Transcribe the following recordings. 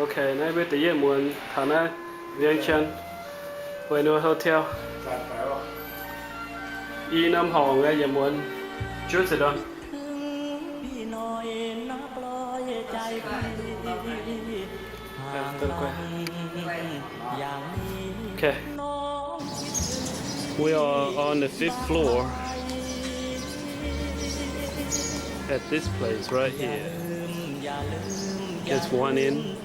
Ok, naaiv mbuo da'yietv muonz taux naaiv Vientiane Bueno Hotel. I norm horngc yiem muonz juov ziepc ndorm. Okay. We are on the fifth floor at this place right here. Just one in.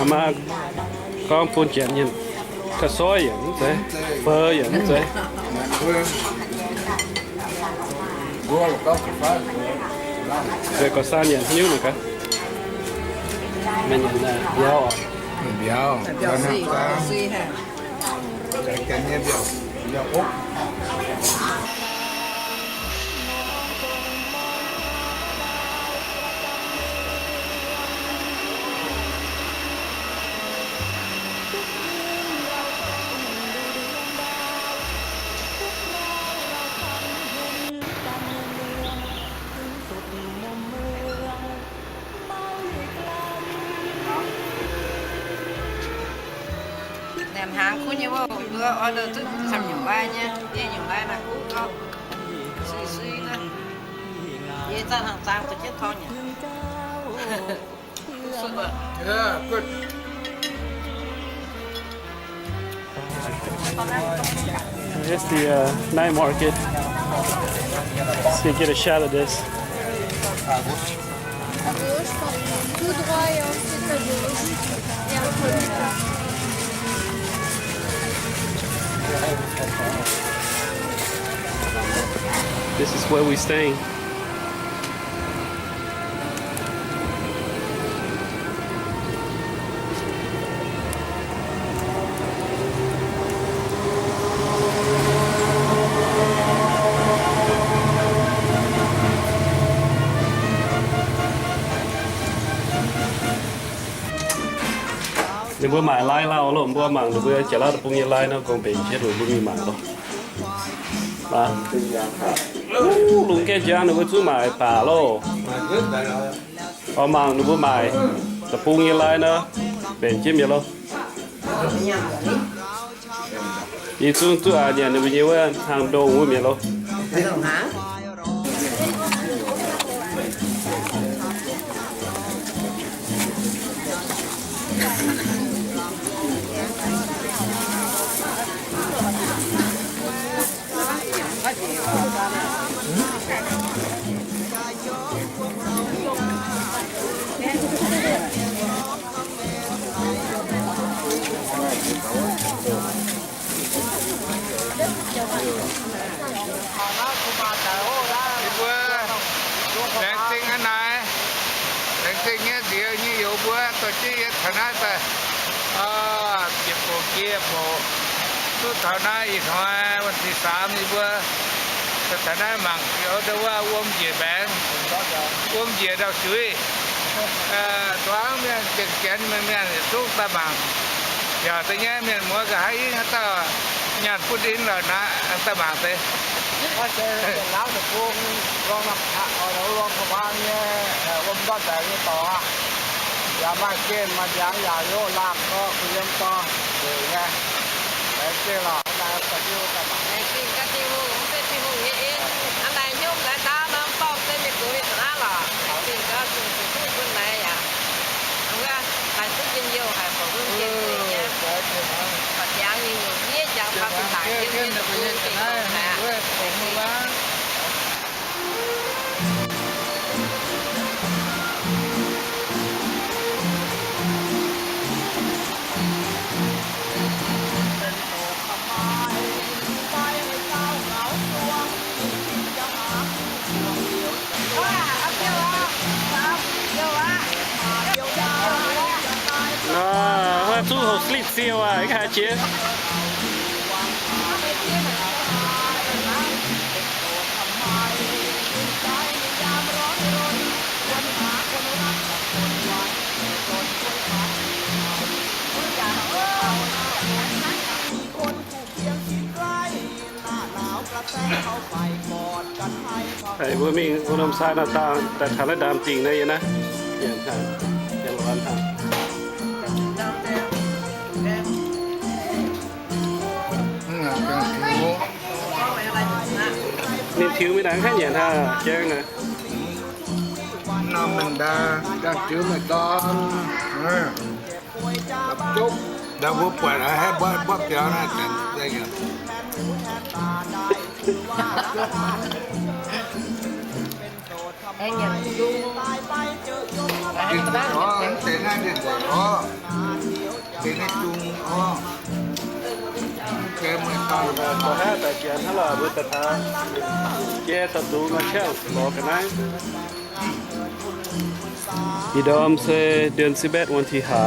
Aa, maiv gorngv bun janx mienh, ga'soiv yaac mv zeiz, fei yaac mv zeiz. Mv zeiz gauh san nyanc hnyouv mangc gaax. Mienh nyanc mbiauz oc. Mbiauz. Naaic hnaangx kuv nyei wuov, mbuo order duqv camv nyungc mbai nyei, yie nyungc mbai naaic kuv gau, sui sui naaiv. Yie zanc hnaangx zaang duqv jienv torngv nyei. It's the, uh, night market. So you get a shot of this. À gauche, pardon. Tout droit et ensuite à gauche. Et après, this is where we staying. Ninh mbuo maaic lai lauh loh, mbuo mangc ninh mbuo Jaax Lauv Deic-Bung nyei lai nor, gorngv mbenc jienv mbuo mingh mangc loh. Lungh gaengh njang ninh mbuo zungv maaic baac loh. Oix mangc ninh mbuo maaic deic-bung nyei lai nor, mbenc jienv mi'aqv loh. Yie zungv duqv aqc nyanc ninh mbuo nyei wuov hnaangx ndongh wuov mi'aqv loh. Yie mbuo laengz zingh hnangv naaic, laengz zingh nyei nziex nyei youz mbuo dorh jienv yie taux naaiv daaih, bieqc bouc nqie bouc, duqv taux naaiv ih hnoi วันที่สาม yie mbuo taux naaiv mangc biaux ndau wuov wuom njiec mbaengx, wuom njiec ndau-juiv. Zuangx mienh, janx-janx mienh, mienh yietc zungv daaih mangc. Yaac da'nyeic mienh muoz nqa'haav ih haaix dauh nyaanh butv ndin lorqc naaic, daaih mangc deix. Yaac maaih gen maaih ndiangx yaac yiem dorngx nzengc nyei. Laengz zingh lorqc, laengz zingh gaax Tin-Hungh, mv zeiz Tin-Hungh nyei en. Hnangv naaic hnyouv laaix ndaauv nor, mv baac mv zeiz mienh gox nyei zoux hnangv lorqc. Laengz zingh gaax, Tin-Hungh bun naaic yaac, laengz duqv njien-youh haic, bun mv nqemh nzengc nyei. Baac ndiangx nyei nyungc, yie jangx baac bun naaic yiem nyei deic-bung nzengc haic aqv. Laengz zingh. Zuqc hoqc slipv siou aqv, haaix jiex. Haiz mbuo mingh wuov norm sai nor, daaih taux naaiv ndaamv-dingh naaiv yie naaiv, mienh hnangv, mienh lorz hnangv. Ninh tiux mingh naaic haaix nyanc hnangv, jangv naaic. Norm mengh ndaa, daaih ziux meih dorn. Ndau mbuo buatc haih mbuo, mbuo biaux naaiv, Daaih janx hnangv lorqc, mbuo daaih taux jai taux dungz nor, ciangv lorz ga'naaiv. Ih ndorm se เดือนสิบเอ็ด วันที่ห้า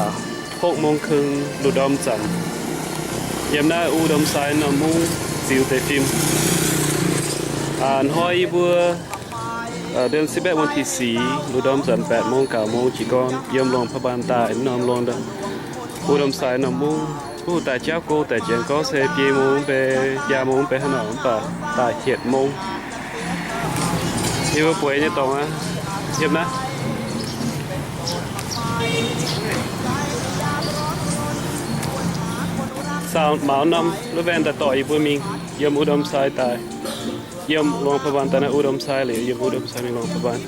หกโมงครึ่ง lu ndorm zanc, yiem naaiv U Ndom Sai norm mungv ziux deix fim. A'hnoi yie mbuo เดือนสิบเอ็ด วันที่สี่ lu ndorm zanc แปดโมง เก้าโมง jiez gorn yiem โรงพยาบาล daaih norm longx ndau. U Ndom Sai norm mungv, wuov daaih jauv go daaih janx gorngv se biei mungv mbe, biaa mungv mbe hnangv nor, mv baac daaih hietc mungv. Yie mbuo bueix nyei dorngx aqv, yiem naaiv. Saau maux norm lu ven daaih dorh yie mbuo mingh yiem U Ndom Sai daaih, yiem โรงพยาบาล daaih naaiv U Ndom Sai liuz, yiem U Ndom Sai mingh โรงพยาบาล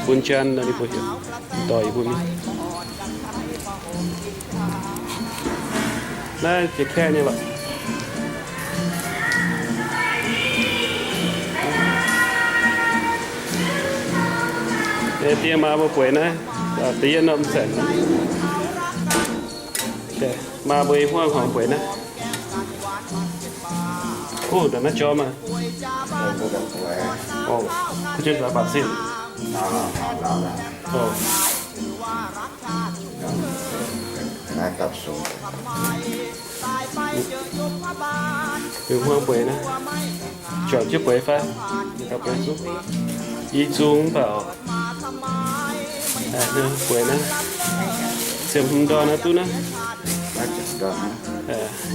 bun janx nor ninh mbuo heuc dorh yie mbuo mingh. Naaiv jiex kaeqv nyei lorqc. Diex maa mbuo bueix naaiv, da'yietv norm saengc. Maa mbuo i hmuangv hmuangx bueix naaiv. Kuv daaih naaiv jorm aqv. Kuv jienv daaih baac sin. Mbuo bueix naaiv, juangc jienv bueix fai? Bueix zuqc i zungv mv baac bueix naaiv, ziepc hmz ndorn naaiv duqv naaiv.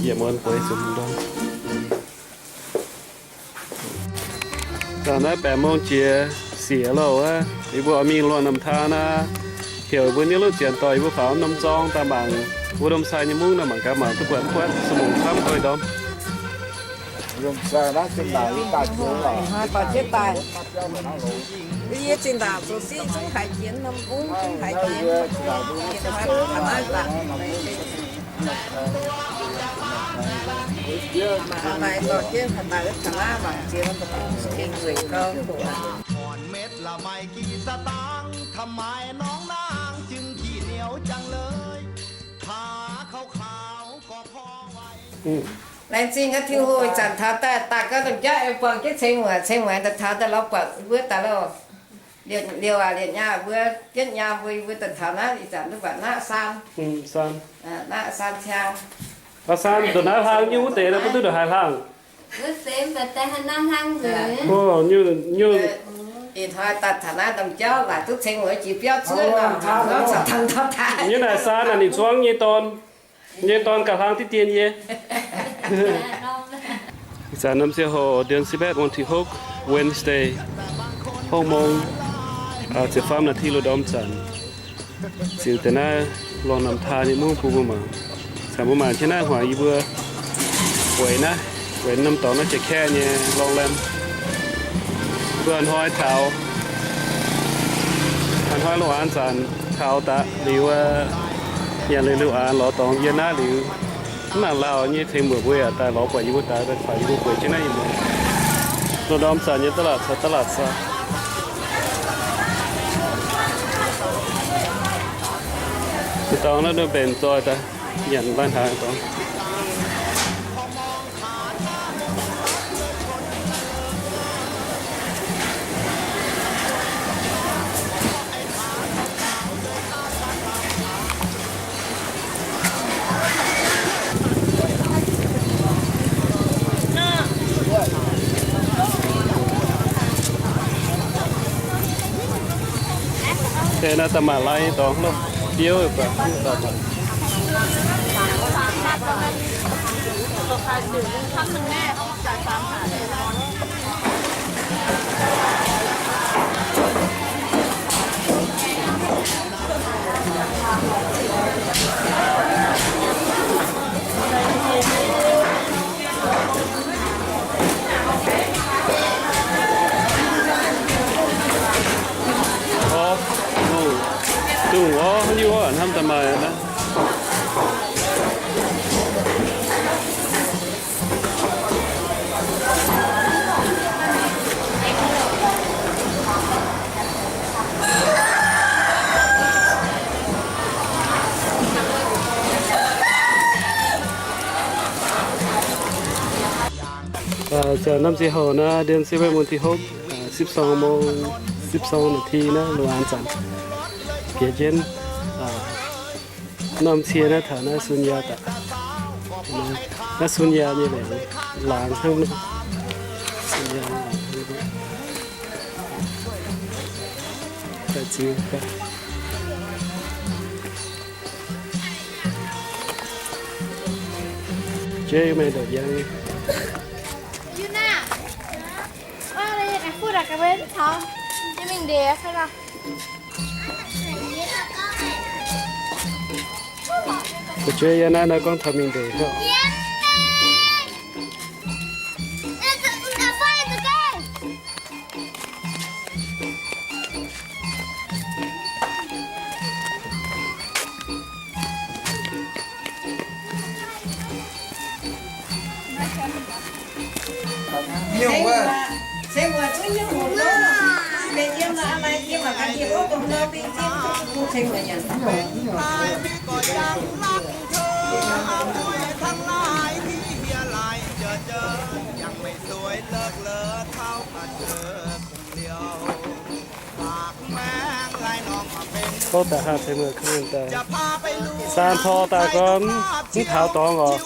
Yietc muonz bueix ziepc hmz ndorn. Daaih naaiv แปดโมง jiex siec loh wuov, yie mbuo oix mingh luangh namx taa naaiv, heuc mbuo nyei lutv zienc dorh yie mbuo faaux norm zorng daaih mangc wuov Ndom Sai nyei mungv nor, mangc gaax mangc duqv buatc mv buatc, su mungc camv koi ndorm. Yie zinh ndaangc zoux siqv zungv haiz jiex norm mungv, zungv haiz jiex. Laengz zingh gaax Tin-Hungh, ih zanc taux daaih daaih gau domh jauv aengx buangh jienv ceng mueic, ceng mueic daaih taux daaih lorz buatc mbuo daaih loh. Liouh aac, liouh nyaah, mbuo jienv nyaam mbuo, mbuo daaih taux naaiv ih zanc duqv buatc naaiv saan. Naaiv saan ciang. Aa, saan ndongc naaiv hlang nyei wuov deix nor, mbuo duqv ndongc haaix hlang? Ih hnoi daaih taux naaiv domh jauv laaic duqv ceng mueic jiex biauv cuotv nor, gorngv caux taux ndau daaih. Nyei naaic saan naaic ninh zuangv nyei dorn. Nyei dorn gauh hlang diqv dien yie. Ih zanc norm ziangh hoc เดือนสิบเอ็ด วันที่หก Wednesday, หกโมง ziepc faam นาที lu ndorm zanc, ziux deix naaiv luangh namx taa nyei mungv bun mbuo mangc. Zanc mbuo mangc jienv naaiv hmuangx yie mbuo bueix naaiv, bueix norm dorngx naaiv jiex kaeqv nyei lorngh lamh. Mbuo a'hnoi taux, a'hnoi lungh aanx zanc taux daaih liuz, nyanc liuz lungh aanx lorz dorngx yie naaiv liuz, mv nangc lauh nyei ceng mueic mbuo yaac daaih lorz buatc yie mbuo daaih, daaih taux yie mbuo bueix jienv naaiv yie mbuo. Lungh ndorm zanc nyei da'laatc caux da'laatc sa. Ih dorngx naaiv mbenc zoih daaih nyanc lai-hnaangx dorngx. Naaiv daaih maaih lai dorngx loh, biouv baac. Orv, dungz orv liuh orv hnamv daaih maaih naaiv. Ziouc norm ziangh hoc naaiv, เดือนสิบเอ็ด วันที่หก สิบสองโมง สิบสองนาที naaiv, lungh aanx zanc bieqc jienv norm cie naaiv taux naaiv Sun Yaa daaih. Naaiv Sun Yaa nyei laangz hnangv. Sun Yaa nyei laangz hnangv. Daaih ziux gaax. Jeiv meih ndongc yangh. Fu'jueiv yiem naaiv nor gorngv taux mingh ndeic hnangv. Tov daaih haah ceix mueic ka'mienh daaih, saan tor daaih gorn mv taux dorngx oc.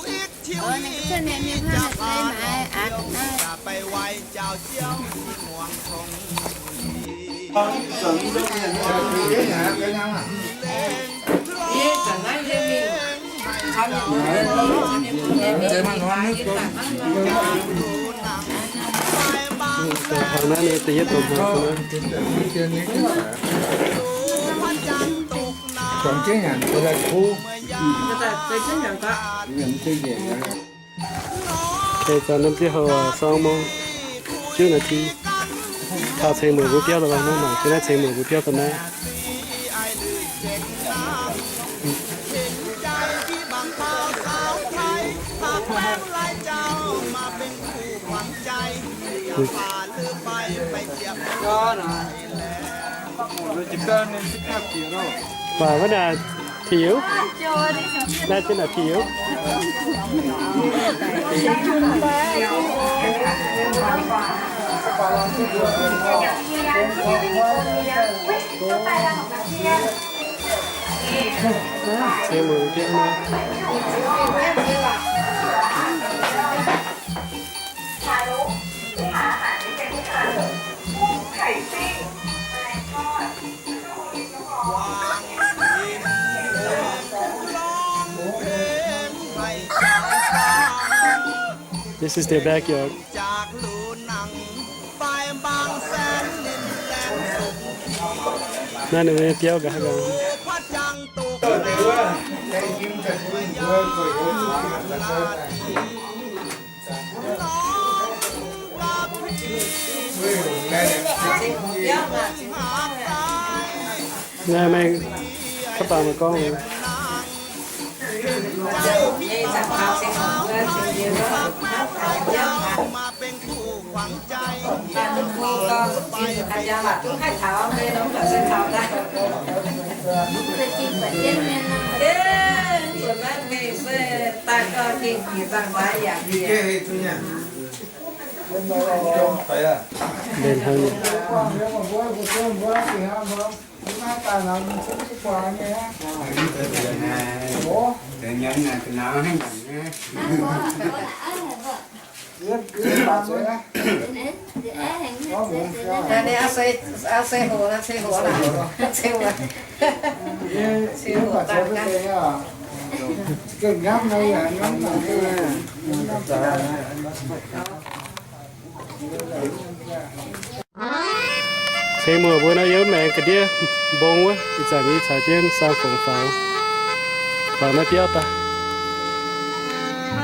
Taux naaiv ninh da'yietv domh hnoi. Kei zanc norm ziangh hoc สองโมง juqv นาที. Taux ceix mueic mbuo biauv daaih lorqc, mangc jienv naaiv ceix mueic mbuo biauv daaih naaiv. Waac wuov naaic, thiux. Naaiv jienv naaic thiux. Ceix mueic mbuo biauv naaiv. This is their backyard. Naaiv ninh mbuo nyei biauv nqa'haav gorngv. Naaiv maiv kaav baac maaih gorngv. Mbenc hnangv. Ceix muoc mbuo naaiv yiem maengx ga'ndiev mbong wuov, ih zanc yie caux jienv Saang Fongc faaux, faaux naaiv biauv daaih.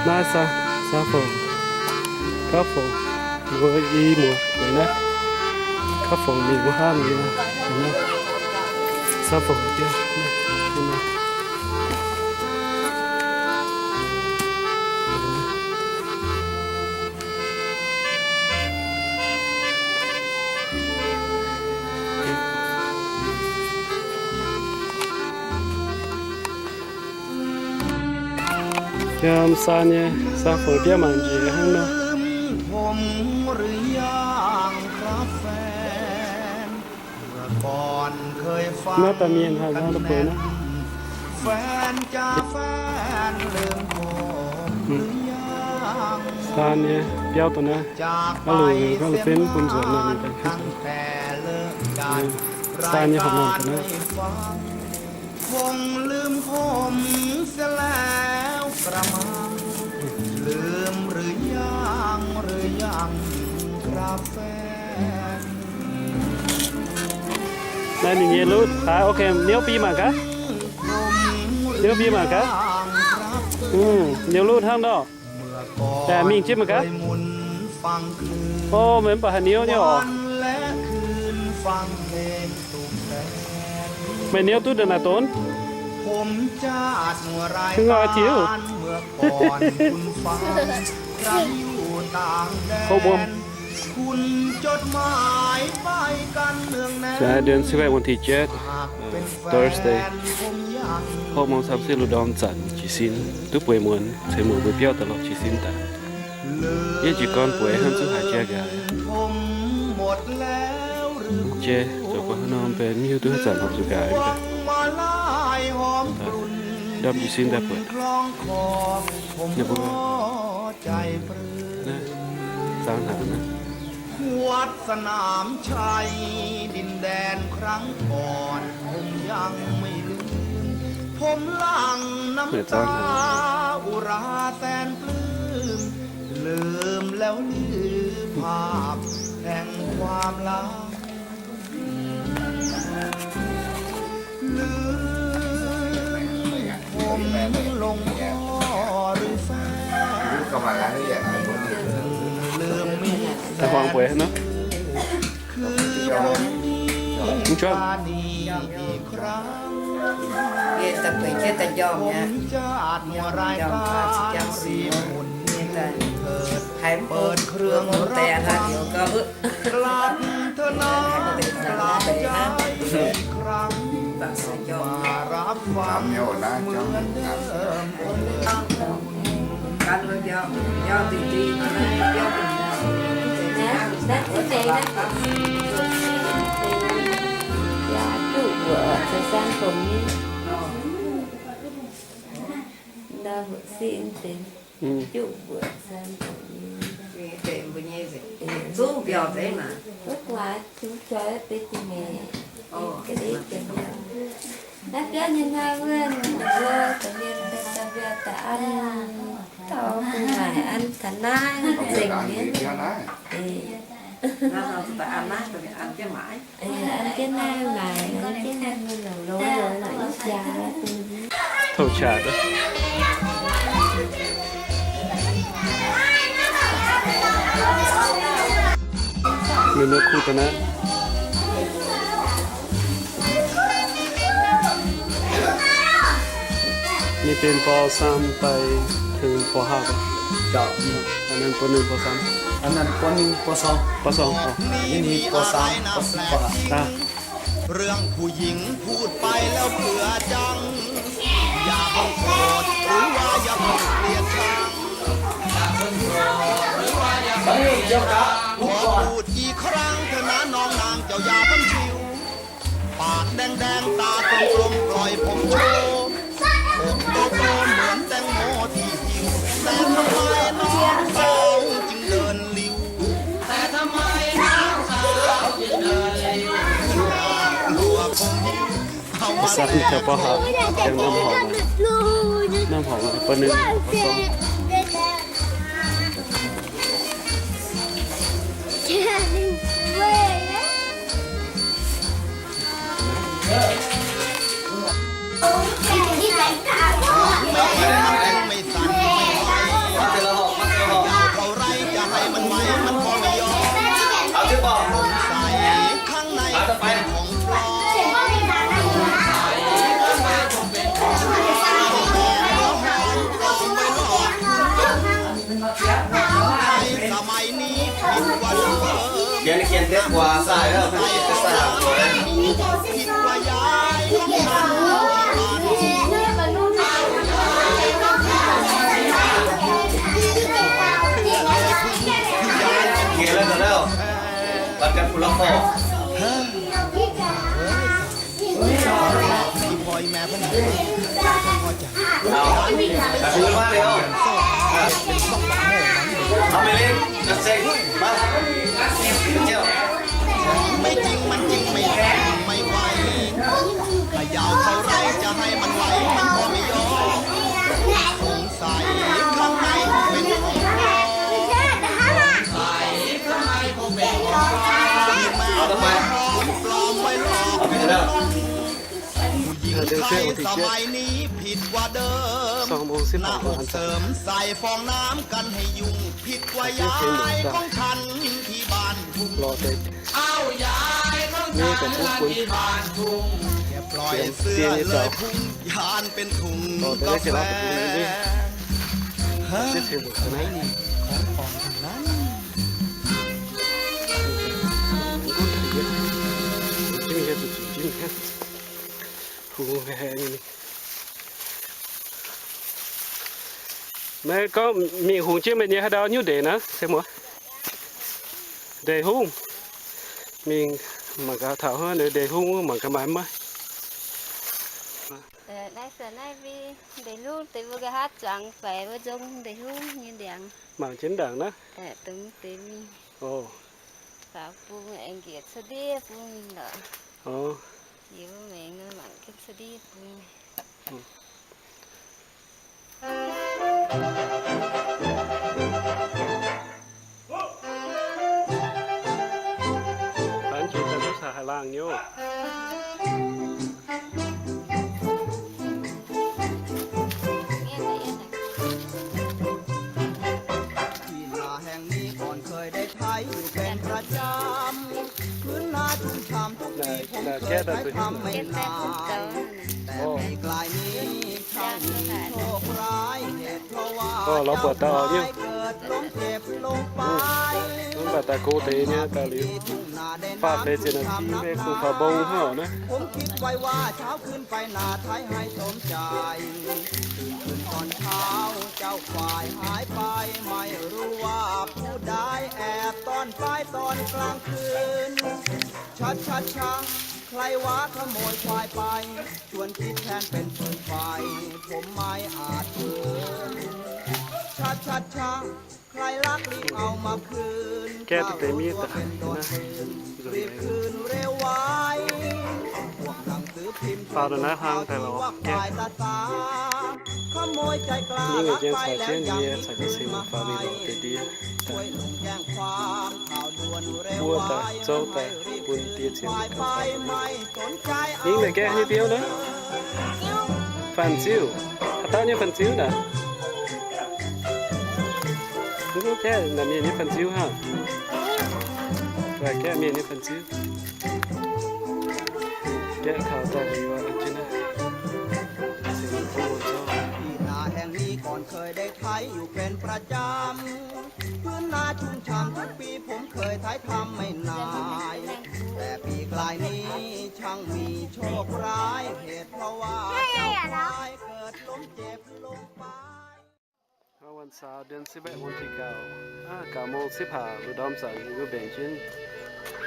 Naaiv Saang, Saang Fongc, Gauv Fongc, mbuo i muoc naaiv. Gauv Fongc mingh wuov hnangv nyei, Saang Fongc biauv. Yiem Saan nyei, Saang Fongc biauv mangc njiec hnangv nor. Naaiv daaih mienh haih nor daaih bueix naaiv. Saan nyei biauv dongh naaiv, aav luc gorngv luc fim bun nzuonx naaiv. Saan nyei horpc norm dongh naaiv. Naaiv ninh nyei lutv haaix? Ok, niouv bun yie mangc gaax. Niouv bun yie mangc gaax. Niouv lutv hnangv nor. Mingh jienv mangc gaax. O, meih mv baac haaix niouv nyei oc. Meih niouv duqv ndongc naaic donx? Hnangv nor tiuv. Hopv mbuo. Hnoi เดือนสิบเอ็ด วันที่เจ็ด Thursday, hopv mungz camv se lungh ndorm zanc jiez sin duqv bueix muonz, ceix muoc mbuo biauv daaih lorz jiez sin daaih. Yie jiez gorn bueix hnangv zuqc haaix jaax nqaaix. Jiex zoux gorn hnangv nor benx mv hiuv duqv haaix zanc horpc zuqc nqaaix. Ndorm jiez sin daaih bueix. Ninh mbuo naaiv, zaangv hnaangx naaiv. Zaangv hnaangx. Da'huaang bueix hnangv nor. Mv juangv. Haiz mv baac mbuo deix haaix liuz gauh Naaiv biauv nyei hnoi wuov, mbuo da'mienh da'biauv da'an, dorh bun naaic an taux naaiv nzengc nyei. An jienv naaiv maaic, an jienv naaiv mienh longx longx nor, i jaax tov qaqv. Mienh mbuo kuh daaih naaiv. Ninh benx ป.สาม daaih tengx ป.ห้า aqv. Aa, ninh bun ninh ป.สาม. Aa, ninh ป.สาม. ป.สาม aa. เรื่องผู้หญิงพูดไปแล้วเบื่อจัง อย่าเพิ่งโกรธหรือว่าอย่าเพิ่งเกลียดชัง ขอพูดอีกครั้งเถอะนะน้องนางเจ้าอย่าเพิ่งชิว ปากแดงๆ ตากลมๆ ปล่อยผมโชว์ อกโตๆ เหมือนแตงโมที่หิว แต่ทำไมน้องสาวจึง Ganh taux bov haac, yiem norm horngc, norm horngc bun ninh. Qienx, qienx deix guaax sai, qienx deix sai haac guaax. Qienx la'ga'naaiv, baac ganh kuh la'fov. Lorz deix, mingh daaih butv bun, zienx die nyei zaux. Lorz deix naaiv zienx lorz bun bun nyei. Ziex zienx mbuoqc ga'naaiv. Mv gunv deix yietv, zuqc jimv hietv, zuqc zuqc jimv hietv. Hungh haic nyei. Meih gorngv mingh hungx jienv meih nyei haaix ndau nyungc ndeic naaiv, se muoz? Ndeic hungh. Mingh mangc gaax taux hnangv ndeic hungh mangc gaax maaih mv maaih. Naaiv se naaiv mbuo ndeic hungh deix mbuo nqa'haav zuangx faix mbuo nzong ndeic hungh nyei ndiangx. Mangc jienv ndaangc naaiv. Dongh deix mingh. Faaux bung aengx njiec cuotv ndiev bung mingh lorqc. Yie mbuo maengx mangc jienv cuotv ndiev bung. Taux jiex daaih duqv caux haaix laangh nyei oc. Naaiv, naaiv gaeqv daaih zuqc hiuv naaiv. Orv, lorz buatc dauh nyei. Mv baac daaih go deix nyei daaih liuz, faah deix ziepc naaiv deix mv bei kungx faaux mbong hnangv naaiv. Gaeqv deix miev daaih naaiv, faaux daaih naaiv hlang daaih lorz gaeqv. Mingh nyei jien caux jienv yie caux jienv singx faaux mingh lorz deix ndiev daaih. Buov daaih, zouv daaih, bun die ziouc mv kaux faaux daaih. Mingh naaic gaeqv nyei biouv naaiv. Fanh ziuv. Haaix dauh nyei fanh ziuv naaic? Mv gaeqv naaic mienh nyei fanh ziuv hnangv. Gaeqv mienh nyei fanh ziuv. Gaeqv taux daaih liuz jienv naaiv. วันเสาร์ เดือนสิบเอ็ด วันที่เก้า อ่า เก้าโมงสิบห้า ลุงดอมสั่งอยู่แบ่งชิ้น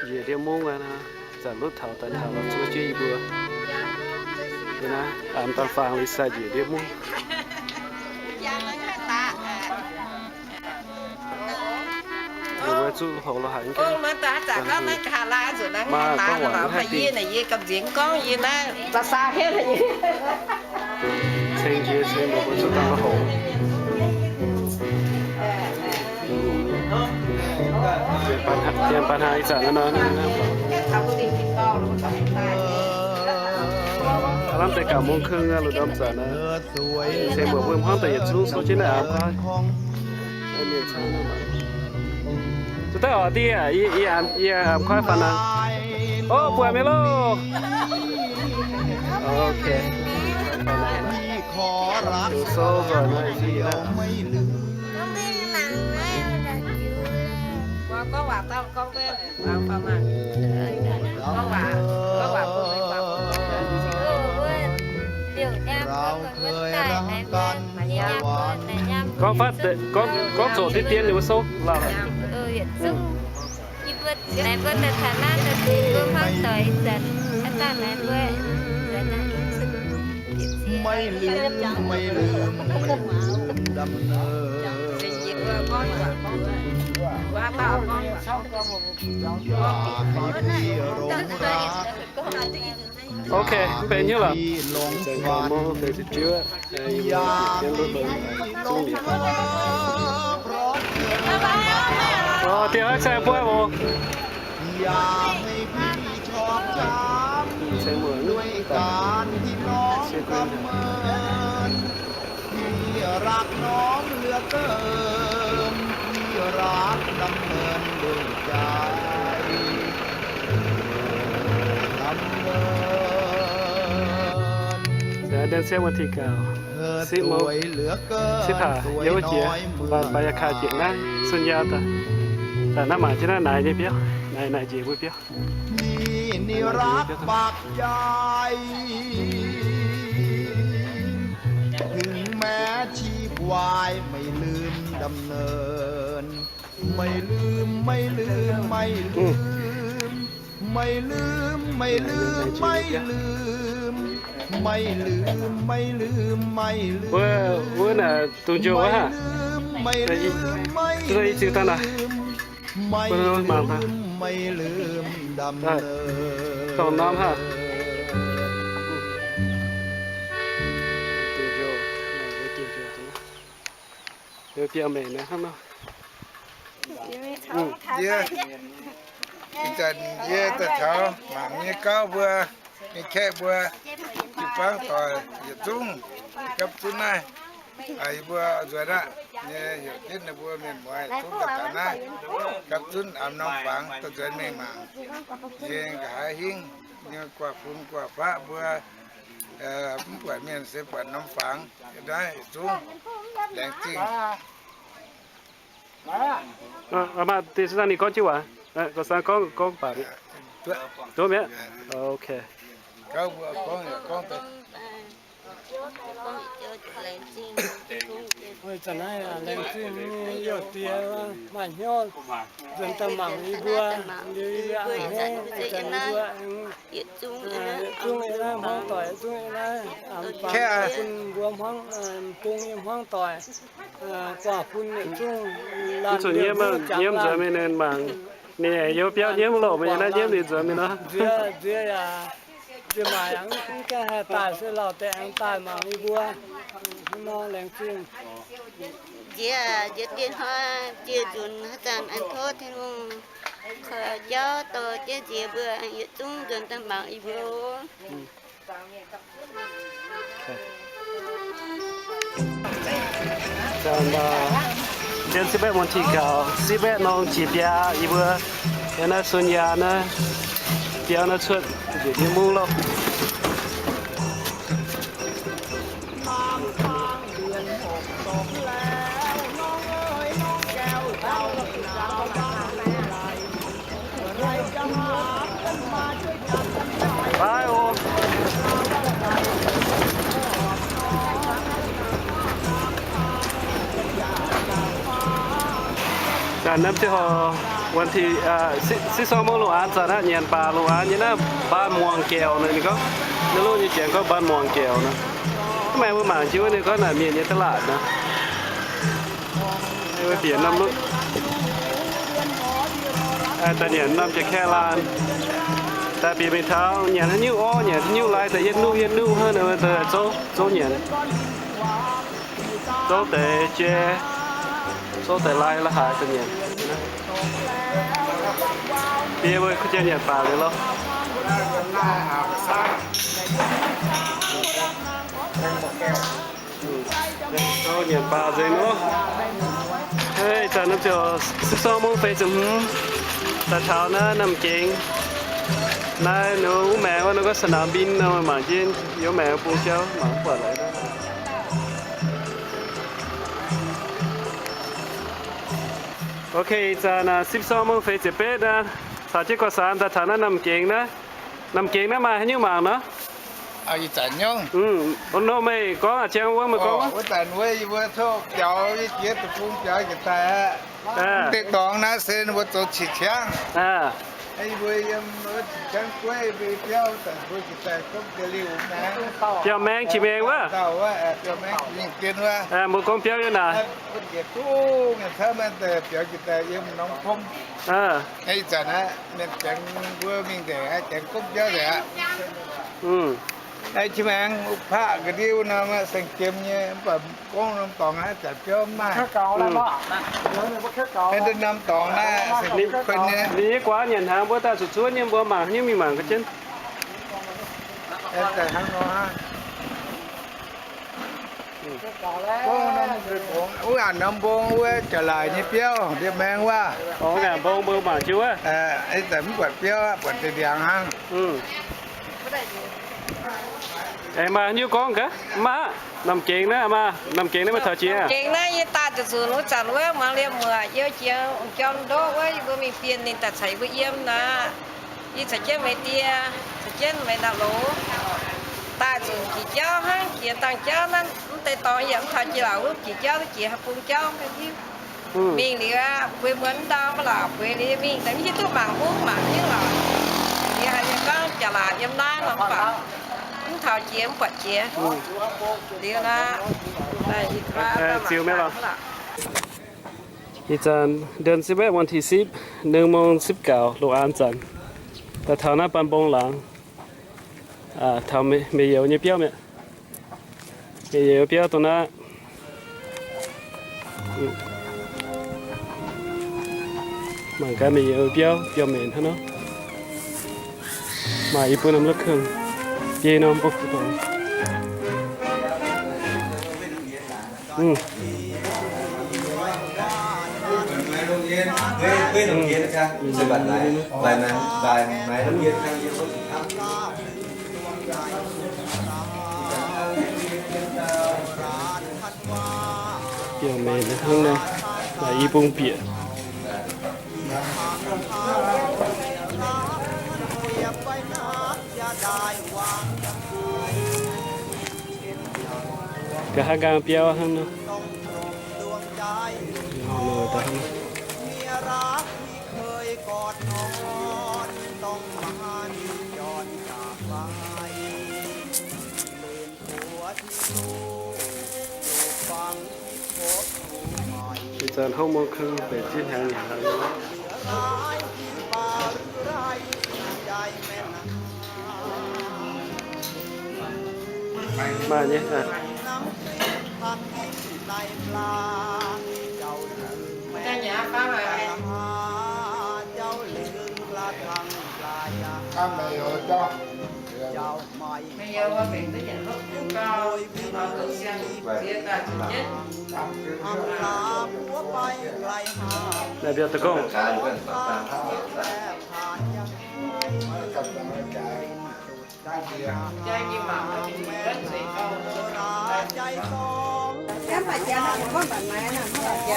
njiec ndiev mungv aqv naaiv, zanc lutv taux daaih taux la'zuov jienv yie mbuo. Liuz naaiv, aengx daaih faang liuz sai njiec ndiev mungv. Yie mbuo Zuqc houx lo haic. Maaih gorngv waac haih dingh. Ceng jiex ceng mbuo zuqc dangh lo houx. Janx baac hnaangx ih zanc nor, lamh deix gauh mungz kung aqv, lungh ndorm zanc aqv. Ceng mbuo mbuo hmuangv daaih yietc zungv souv jienv naaiv aqv. Zuqc daaih oc, ndiev, yie, yie, yie, yie, koiv faanh aqv. Ov, buatc mingh loh. Ok. Souv nzoih naaiv sic aqv. Gorngv fatv, gorngv, gorngv zoqc diqv dien ninh mbuo souv lauh. Ok, benx hnyouv lorqc. Ov, diex hnoi saeng buatc oc. Dien siemv wuov ti gauh, sipv mouc, sipv hlaax yiem wuov jiex, baac yaac kaaix jiex naaiv Sun Yaa daaih, daaih naaiv mangc jienv naaiv naaic nyei biauv, naaic naaic njiec mbuo biauv. Wuov, wuov naaic dungh njoux wuov haic. Ih ziux daaih naaic. Mangc daaih. Dongh norm haic. Biauv-mengh naaiv hnangv nor. Yie, ih zanc yie daaih taux mangc nyei gauv mbuo, mienh kaeqv mbuo, jiu-baang doic yietc zungv gapv zunv naaiv. Yie mbuo nzuonx aqv nyei, heuc jienv ninh mbuo mienh muoz zungv daaih taux naaiv, gapv zunv amx norm fangx daaih nzuonx mingh mangc. Yie nqa'haav hingv nyei guaax fun guaax faqv mbuo, mv buatc mienh se buatc norm fangx, naaiv yietc zungv laengz zingh. Maaih deix se ninh gorngv jienv waac, gorngv, gorngv baac mi'aqv. Duqv mi'aqv. Ok. Zanc naaiv laengz zingh nyei youh diex maaih hnyouv nzuonx daaih mangc yie mbuo, liuz yie mbuo a'hneiv zanc yie mbuo yietc zungv yie naaiv hmuangv doic, yietc zungv yie naaiv bun mbuo hmuangv, bung nyei hmuangv doic, guaax fun yietc zungv. Mv zuqc nyiemv, nyiemv nzuonx mingh ninh mangc. Ninh aengx yiem biauv nyiemv loh, meih naaiv nyiemv ninh nzuonx mingh nor. Nziex, nziex yaac nziex maaic yaac mv gaengh haih daaih, se lauh deix aengx daaih mangc yie mbuo. Hnangv nor laengz zingh. Nziex, nziex dieh hnoi jiex nzunc haaix zanc aengx tov Tin-Hungh caux jauv dorh jienv nziex mbuo yietc zungv nzuonx daaih mangc yie mbuo. Dien sipv baeqv mungz ti gaux, sipv baeqv norm jiex biaa, yie mbuo yiem naaiv Sun Yaa naaiv biauv naaiv cuotv njiec nyei mungv loh. Zanc naaiv ziouc วันที่ sipv sorng mungv lungh aanx zanc aqv, nyanc baac lungh aanx nyei naaiv mbaan muangx gaeqc nor, ninh gorngv, naaiv loh nyei janx gorngv mbaan muangx gaeqc nor. Mv baac mbuo mangc jienv wuov ninh gorngv naaic mienh nyei da'laatc nor. Bieqc norm lutv. Daaih nyanc norm jiex kaeqv laanh, daaih bieqc mingh taux nyanc haaix nyungc orv, nyanc haaix nyungc lai, daaih yietv nuqv yietv nuqv hnangv nor, daaih zouv, zouv nyanc, zouv deix jai, zouv deix lai la'haaix daaih nyanc. Bie mbuo kuv jiex nyanc baac liuz lorqc. Nyanc baac nzengc oc. Ih zanc norm ziouc sipv sorng mong feix ziepc hmz, daaih taux naaiv Namh Gengx. Naaiv ninh wuov maengx wuov, ninh gorngv สนามบิน nor, mangc jienv yiem maengx bung jauv mangc buatc laaix. Ok, ih zanc sipv sorng mong feix ziepc betv aqv. Caux jienv กศาล daaih taux naaiv Namh Gengx naaiv. Namh Gengx naaiv maaih haaix nyungc mangc nor? Ih zanc nyungc. Meih gorngv aqv, Ziangh, wuov meih gorngv. Wuov zanc wuov yie mbuo tov biaux, yie jiex deic-bung biaux jiex daaih aqv. Deix dorngx naaiv se mbuo zoux qiex ciangv. Yie mbuo yiem wuov qiex ciangv gueiv mbuo biauv zanc mbuo jiex daaih gomv jiex liuz maengx. Biauv maengx qiex maengx wuov. Biauv maengx qiex maengx dien wuov. Mbuo gorngv biauv yiem naaic. Wuov njiec duqv mienh cauv mienh daaih biaux jiex daaih yiem norm fom. Ih zanc aqv, mienh jangx mbuo mingh nzengc aqv, jangx gomv biauv nzengc aqv. Qiex maengx paqv ga'ndiev norm saeng-jiem nyei, mv baac gorngv norm dorngx naaiv zanc biauv mv maaih. Norm dorngx naaiv saeng-jiem kuon nyei. Ninh nyei guaax nyanc hnaangx, mbuo daaih zuqc zuov nyei, mbuo mangc haaix nyungc mingh mangc ga'jienv. Wuov ngaanc norm mbong wuov jaax laaic nyei biauv, ndie maengx wuov. Ngaanc mbong mbuo mangc jienv wuov. Mv buatc biauv, buatc deix ndiangx hnangv. Aengx maaih haaix nyungc gorngv gaax? Mv maaih. Namh Gengx naaiv, maaih Namh Gengx naaiv meih taux jiex? Gengx naaiv yie daaih zuqc nzunc wuov zanc wuov muangx liemh muoc youh jiex jorm ndoqv wuov, yie mbuo mingh bienh ninh daaih caux yie mbuo yiem naaic. Yie caux jienv meih die, caux jienv meih naaic loz, daaih zuqc jiex jauv hnangv, jiex dangh jauv naaiv mv deix dorngx yaac mv taux jiex laac wuov jiex jauv, jiex haaix bung jauv mv hiuv. Mingh liuz aqv, bueix muonz ndau mv laac bueix liuz mingh daaih mv hiuv duqv mangc mungv mangc haaix nyungc lorqc. Liuz haiz yie gorngv jaax laatc yiem naaiv nor mv baac mv taux jiex mv buatc jiex. Liuz naaic, ziux mi'aqv lorqc. Ih zanc เดือนสิบเอ็ด วันที่สิบ หนึ่งโมงสิบเก้า lungh aanx zanc, daaih taux naaiv Baan Mbong laangz, taux Meih Youz nyei biauv mi'aqv. Meih Youz biauv dongh naaiv. Mangc gaax Meih Youz biauv biauv-menc hnangv nor. Maaih i buo norm la'keng, biei norm bung. Biauv-menc hnangv nor, maaih i bung bieqc. Nqa'haav nqaang biauv hnangv nor. Ih zanc หกโมงครึ่ง benx zinh hnyangx nyanc hnaangx. Maaih nyei. Naaiv biauv deic-bung.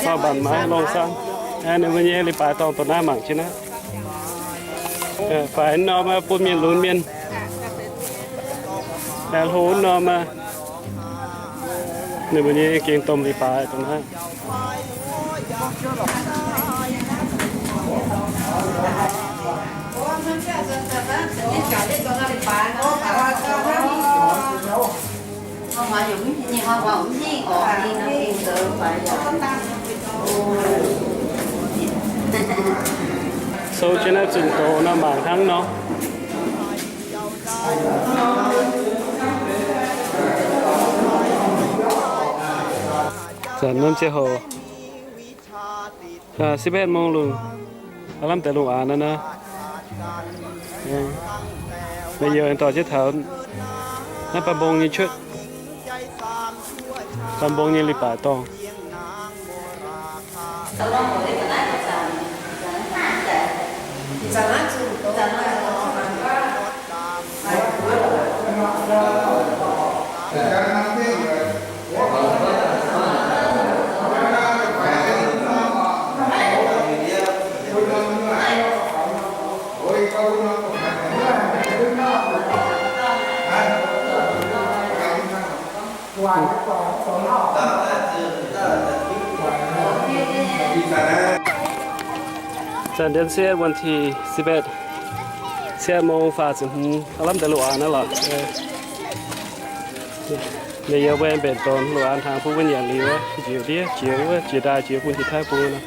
Faah mbatc maaiz longh saang. Ninh mbuo nyei leiz-baaix dorngh dongh naaiv mangc jienv aqv. Faix norm bun mienh lunx mienh. Hlo norm aqv. Ninh mbuo nyei gengh domh leiz-baaix dongh naaiv. Douz jienv naaiv zunh doz nor mangc hnangv nor. Zanc naaiv ziangh hoc สิบเอ็ดโมง lungh, aav lamh deix lungh aanx naaiv nor. Meih youz aengx dorh jienv taux naaiv Baam Mbong nyei cuotv, Baam Mbong nyei leiz-baaix dorngh. Zanc เดือนสิบเอ็ด วันที่สิบเอ็ด สิบเอ็ดโมง faah ziepc hmz, aav lamh deix lungh aanx naaiv lorqc. Meih youz mbuo aengx mbenc dorngx lungh aanx hnaangx bun mbuo nyanc liuz, njiec ndiev jiex wuov, jiex ndaaih jiex bun jiex taiv bun nor.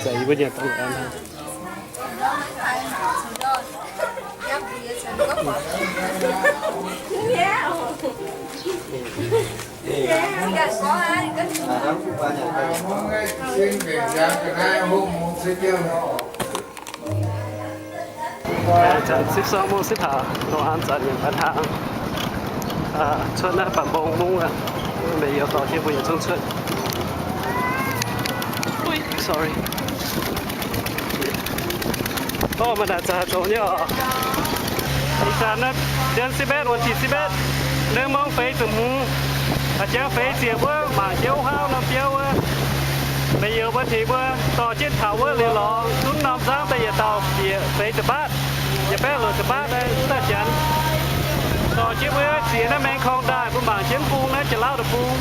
Zaqc yie mbuo nyanc dorngx lungh aanx hnaangx. Zanc สิบสองโมง sipv taux lungh aanx zanc nyanc baaix hnaangx, cuotv naaiv Baam Mbong mungv aqv. Meih youz dorh jienv mbuo yietc zungv cuotv. Sorry. Orv, maaih naaic zanc zoux nyei oc. Ih zanc naaiv เดือนสิบเอ็ด วันที่สิบเอ็ด หนึ่งโมง feix ziepc hmz, a'jang feix ziepc wuov mangc jienv wuov hauv norm biauv wuov. Meih youz mbuo tengx mbuo dorh jienv taux wuov liuz lorz zunv norm nzangv daaih yietc dauh bieqc feix ziepc mbaatv, yietc baeqv luoqc ziepc mbaatv naaiv daaih janx. Dorh jienv mbuo ziex naaiv maengx korng ndaaih mbuo mangc jienv bung naaiv Janx-Lauv deic-bung,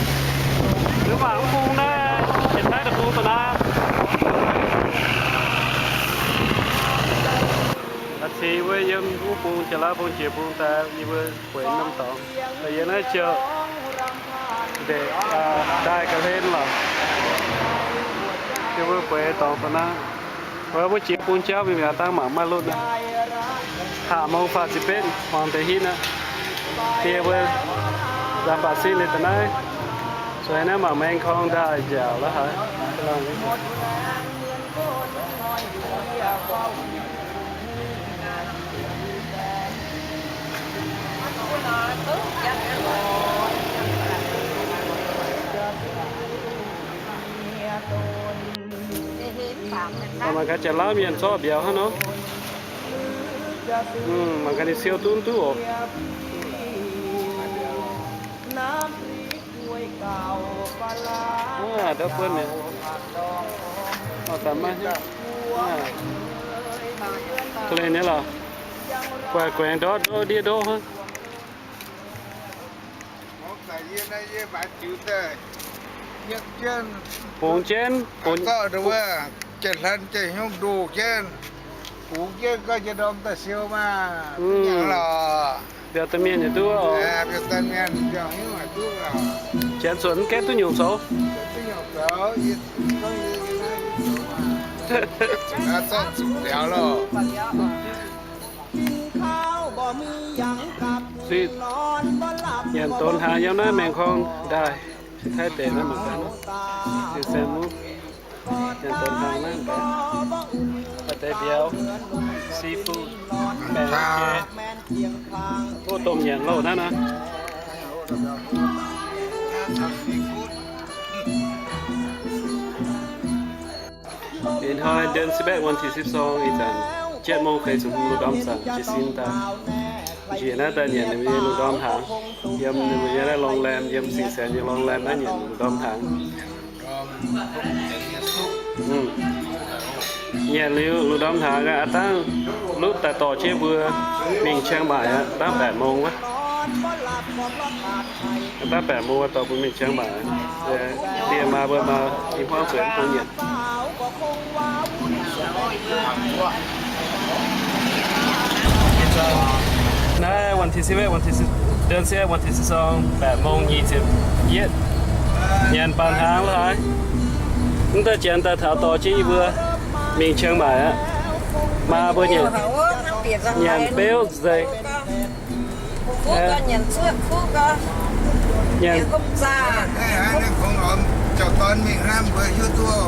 mbuo mangc mv bung naaiv Janx-Taiv deic-bung da'naaiv. A'ceix wuov yiem wuov bung Janx-Lauv bung jiex bung daaih yie mbuo bueix norm dorngx. Yiem naaiv ziouc ndeic ndaaih ga'hlen lorqc. Yie mbuo bueix dorngx da'naaiv. Mbuo jiex bung jauv mingh mi'aqv, dangh mangc maiv lutv naaiv. Haac mong faah ziepc betv hmuangx deix hitv naaiv. Yie mbuo nzangc baac sin liuz da'naaiv, zueiz naaiv mangc maeng korng ndaaih nziaauc la'haaix. Mangc gaax Janx-Lauv mienh zorqv mbiauz hnangv nor. Mangc gaax ninh siou duqv duqv oc. Ndortv buonv mi'aqv. Ga'leiz nyei lorqc. Guaix guaengx ndortv ndortv ndiev ndortv hnangv. Bungx jienv, zorqv wuov jiex hlan jiex hnyouv ndoh jienv, bungx jienv gauh jiex ndorm daaih siou maah. Mbiauz daaih mienh yaac duqv oc. Janx zuonc mv gaengh duqv nyungc zoux. Nyanc donx hnaangx yiem naaiv maengx korng ndaaih, Taiv deic naaiv mangc gaax. Nyanc donx hnaangx naaiv, maaih deix mbiauz, seafood, maengx jei. Ov, domh nyanc loh naaiv nor. Ih hnoi เดือนสิบเอ็ด วันที่สิบสอง ih zanc เจ็ดโมง feix ziepc hmz lungh ndorm zanc jiez sin daaih. Njiec naaiv daaih nyanc ninh mbuo nyei lungh ndorm hnaangx, yiem ninh mbuo nyei naaiv โรงแรม, yiem Sing Saens nyei โรงแรม naaiv nyanc lungh ndorm hnaangx. Nyanc liuz lungh ndorm hnaangx aqv, dangh lutv daaih dorh jienv mbuo mingh Chiang Mai aqv, dangh แปดโมง wuov. Dangh แปดโมง dorh mbuo mingh Chiang Mai. Ndie maa mbuo maa i hmuangv zueiz bun nyanc. Naaiv วันที่สิบเอ็ด วันที่สิบ เดือนสิบเอ็ด วันที่สิบสอง แปดโมง nyic ziepc yietv. Nyanc baac hnaangx la'haaix. Mv daaih janx daaih taux dorh jienv yie mbuo. Mingh Chiang Mai aqv. Maa mbuo nyanc, nyanc beuv nzengc. Nyanc, zanc hnamv jienv hoc,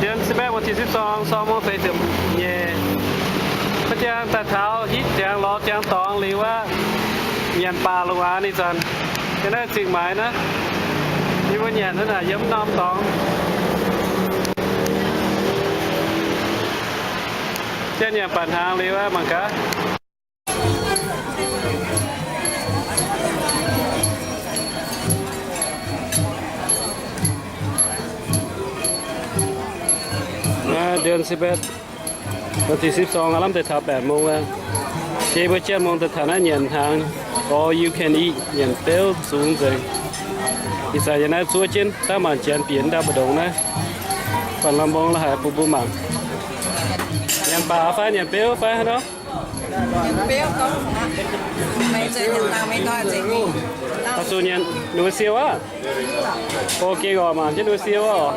เดือนสิบเอ็ด วันที่สิบสอง sorng mungv feix ziepc nyeic, mbuo ziangh daaih taux hitv ziangx lorz ziangx dorngx liuz aqv. Nyanc baac lungh aanx ih zanc, yiem naaiv Zingh Maix naaiv, yie mbuo nyanc naaiv yiem norm dorngx. Janx nyanc baac hnaangx liuz aqv, mangc gaax. Naaiv เดือนสิบเอ็ด วันที่สิบสอง aav lamh deix taux แปดโมง aqv. Yie mbuo เจ็ดโมง daaih taux naaiv nyanc hnaangx, all you can eat, nyanc beuv zungx nzengc. Ih zanc yiem naaiv zuov jienv, daav maanc janx bieqc ndau mbu'ndongx naaiv, banh lamh mbong la'haic bun mbuo mangc. Nyanc baac fai nyanc beuv fai haaix nor? Oix zuqc nyanc nui siou aqv. O, gengh oc, mangc jienv nui siou oc.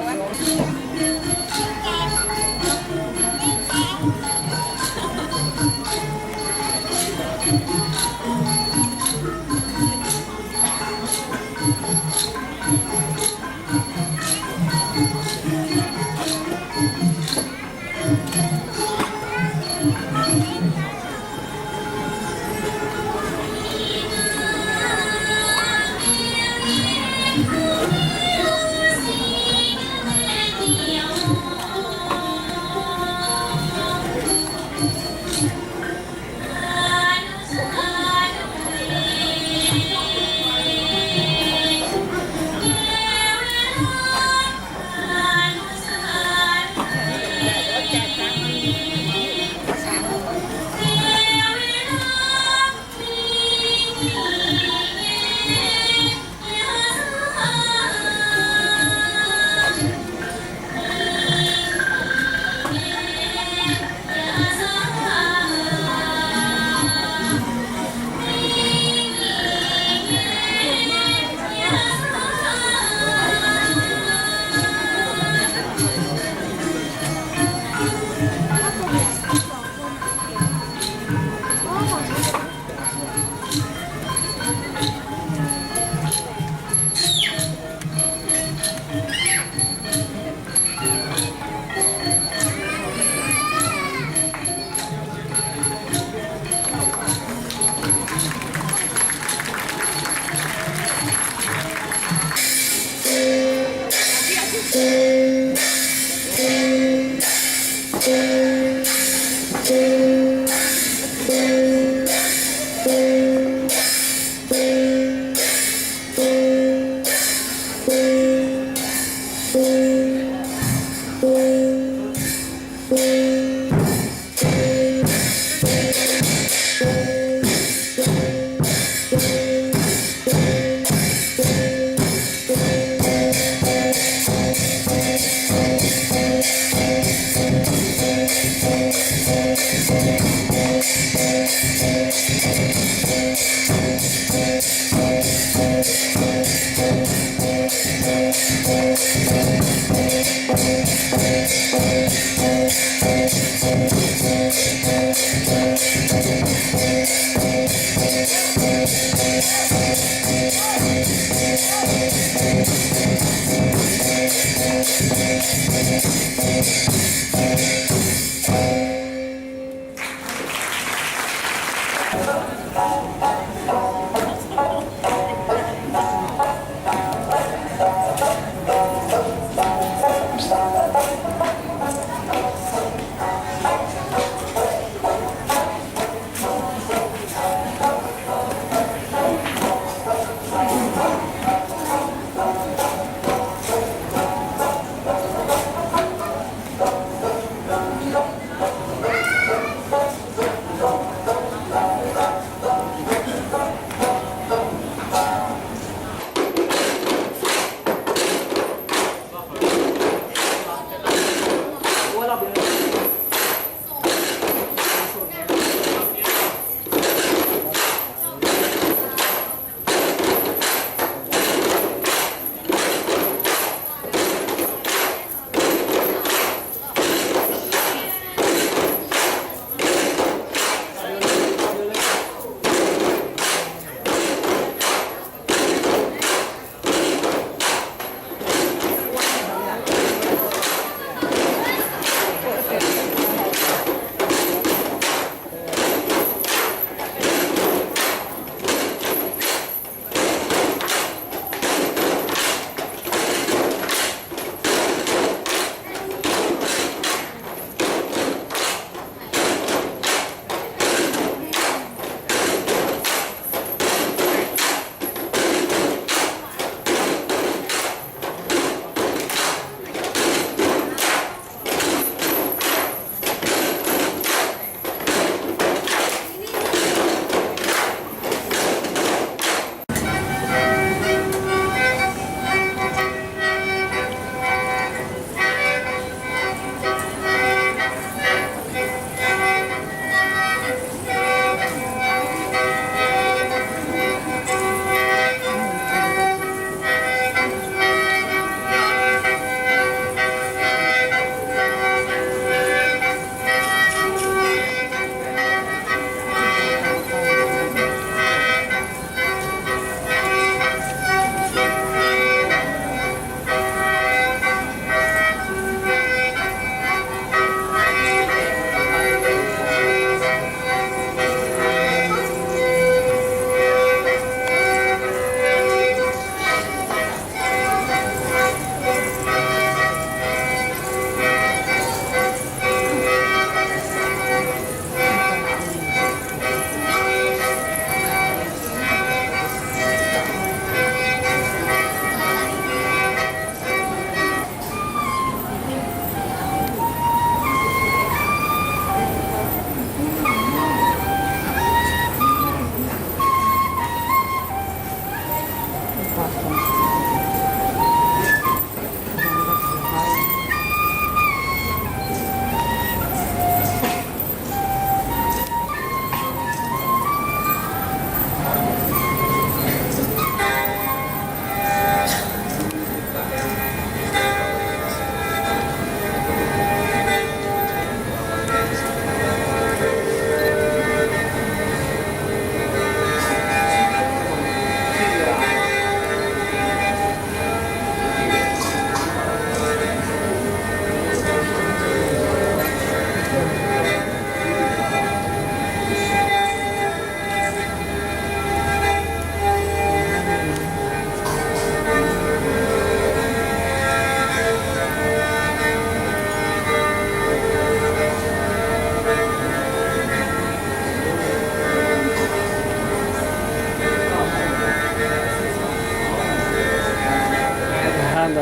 อั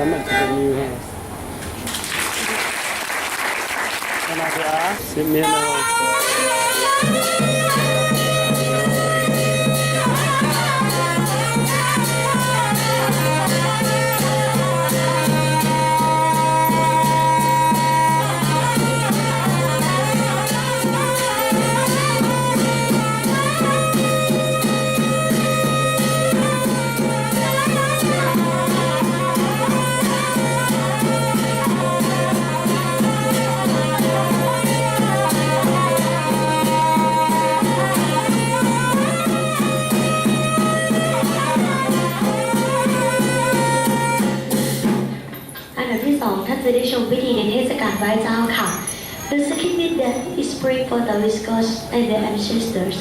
นดับที่สอง ท่านจะได้ชมพิธีในเทศกาลไหว้เจ้าค่ะ The second dance is pray for the Wiscos and their ancestors.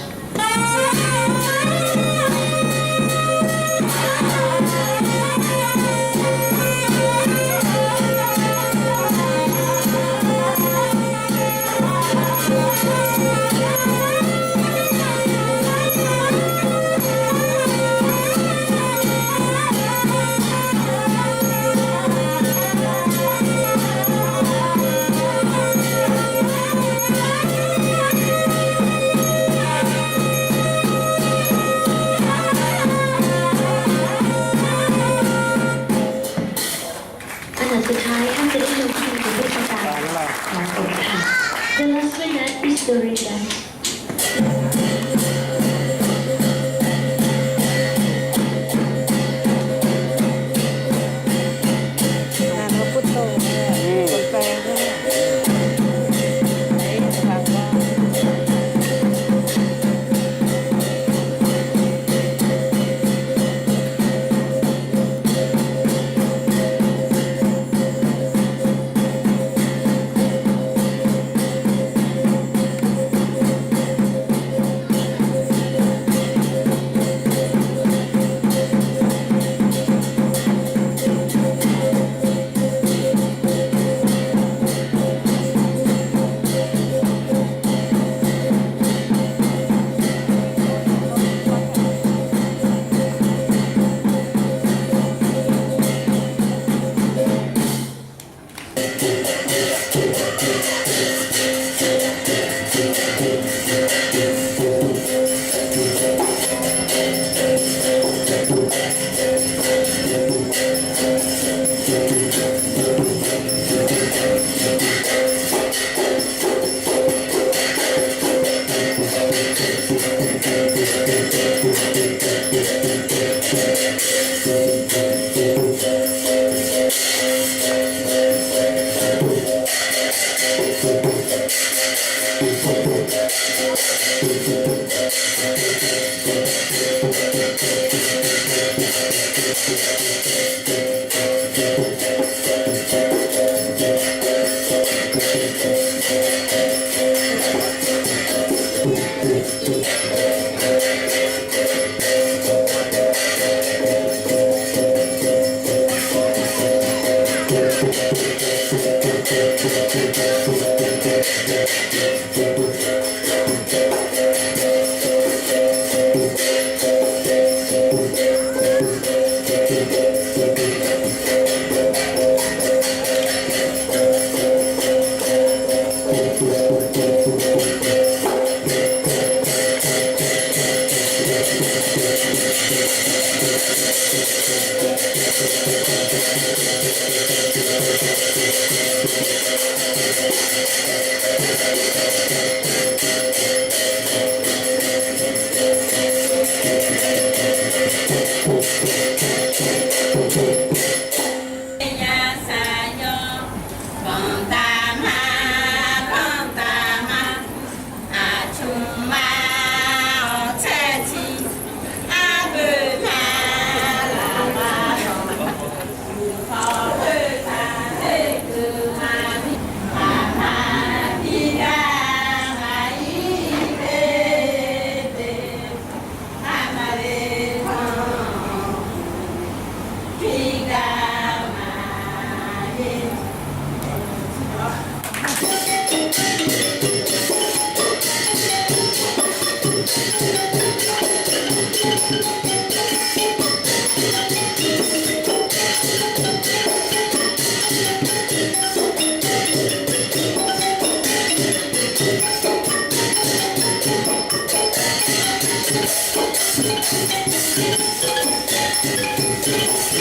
อันดับสุดท้าย ท่านจะได้ชมพิธีในเทศกาลเผาศพค่ะ The last one is the rain dance. นามพระพุทโธเนี่ย อืม คนแปลงเนี่ย ไหนฟังว่า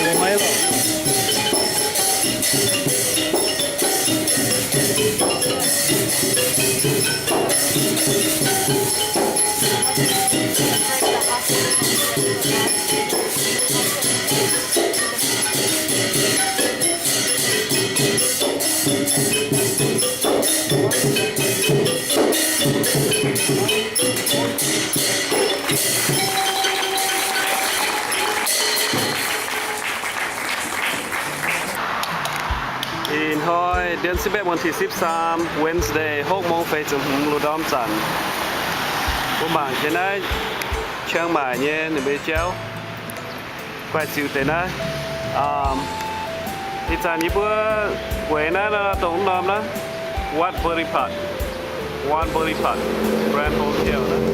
Ih hnoi ເດືອນສິບເອັດ ວັນທີສິບສາມ Wednesday ຫົກໂມງ feix ziepc hmz, lungh ndorm zanc. Mbuo mangc jienv naaiv Chiang Mai nyei ninh mbuo nyei jauv. Guaih ziux deix naaiv. Ih zanc yie mbuo bueix naaiv nor, dongh norm naaiv, Wat Boripat, Wat Boripat Grand Hotel naaiv.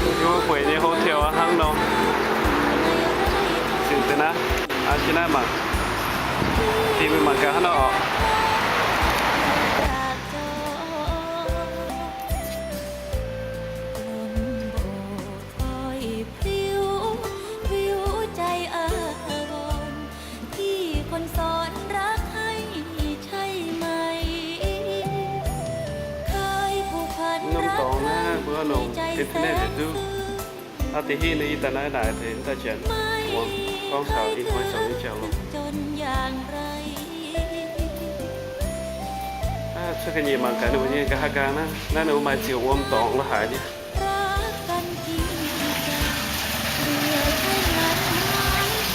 Yie mbuo bueix nyei hotel hnangv nor. Ziux deix naaiv. Aa, jienv naaiv mangc. Dinh mingh mangc gaax hnangv nor oc. Norm dorngx naaiv mbuo nongc internet deix duqv. Aa, deix hinv ninh yie daaih naaiv naaic deix daaih janx muangx gorngv taux ih hnoi zoux nyei jauv-louc. Cuotv ga'nyiec mangc gaax ninh mbuo nyei nqa'haav nqaang naaiv. Naaiv ninh mbuo maaih ziouc wuom dorngx la'haaix nyei.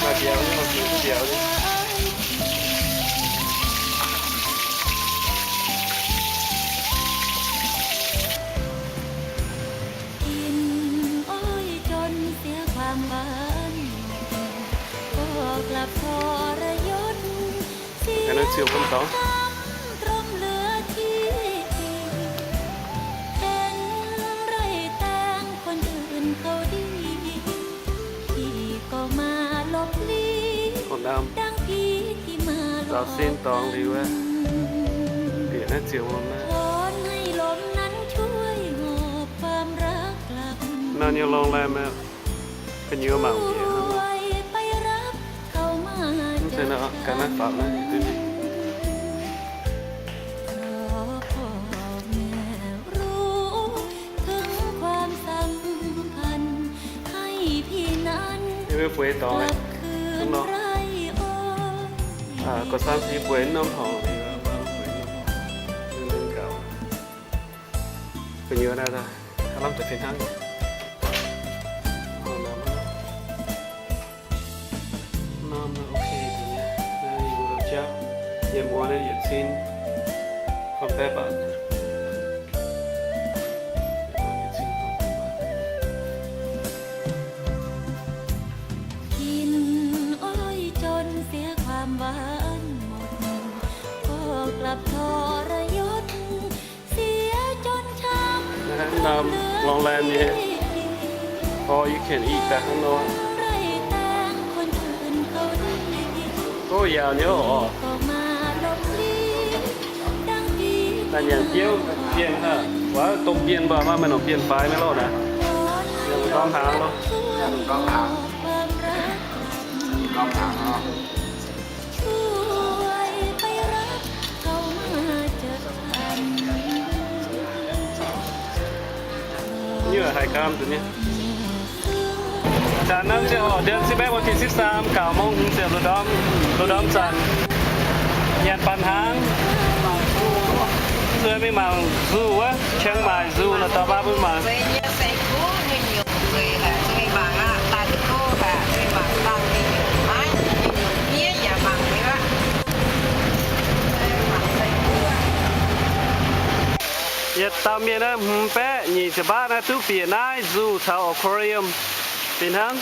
Maaih mbiauz, maaih mbiauz. Naaiv ziouc wuom dorngx. Gorngv naaiv nzauh sin dorngx liuz aqv. Bieqc naaiv ziouc wuom naaiv. Nor nyei ໂຮງແຮມ gu'nyuoz mangc bieqc. Mv zeiz nor, ganh naaiv faaux naaiv duqv. Yie mbuo bueix dorngx, dongh nor, gorqv-saamv yie bueix norm horngc. Gu'nyuoz naaiv, lamh deix fih hnangv. Norm naaiv ok nyei. Naaiv yie mbuo jauv, yiem wuov naaiv yietc cin faam-baeqv mbaatc. Norm ໂຮງແຮມ nyei, all you can eat daaih hnangv nor. Ov, yaauc nyei oc. Naaiv nyanc biouv bienh hnangv. Waac domh bienh mv baac maaih norm bienh faix maiv lorh naaiv. Yiem ndorm hnaangx lorh. Nyuoqc haiz gaam deix nyei. Zanc naaiv ziouc horpc ເດືອນສິບເອັດ ວັນທີສິບສາມ gauh mongh hmz ziepc luoqc ndorm, luoqc ndorm zanc. Nyanc banh hnaangx, zueiz mingh mangc zoo wuov, Chiang Mai Zoo naaiv, daaih baav mbuo mangc. Yietc dauh mienh naaiv hmz baeqv nyic ziepc mbaatv naaiv duqv bieqc naaiv zoo caux aquarium. Fih hnangv.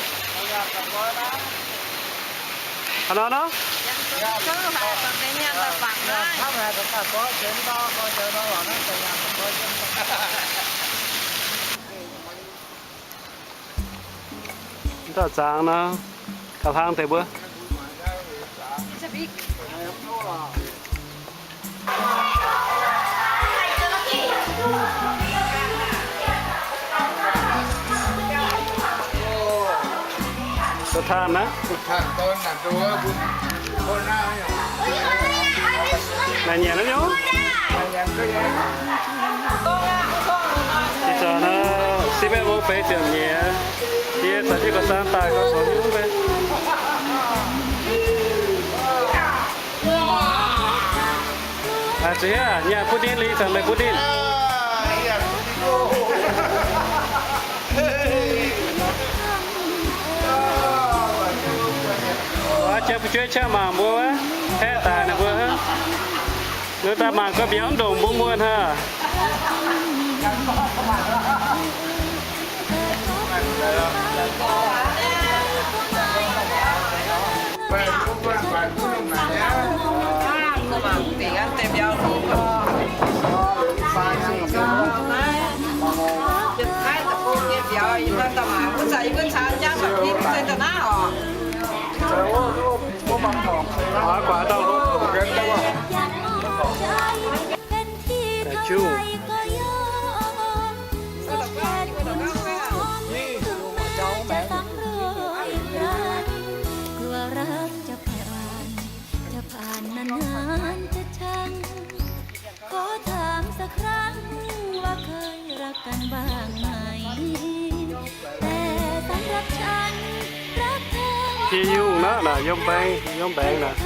Haaix nor nor? Mv dauh zaangz nor, gauh hlang deix mbuo. Tanh naaiv. Naaic nyanc naaiv nyungc. Ih zanc naaiv si baeqv mong feix ziepc nyeic, yie caux jienv gauh saang daaih gauh zoux nyungc fai. Aa, zuqc hiuv nyanc butv ndin, ih zanc meih butv ndin. Jangx fu'jueiv qaqv mangc mbuo wuov, haeqv daaih ninh mbuo. Ninh daaih mangc gauh mbiauz ndongc mbuo muonh hnangv. Yie yungh naaiv, naaic yiem baeng, yiem baeng naaic.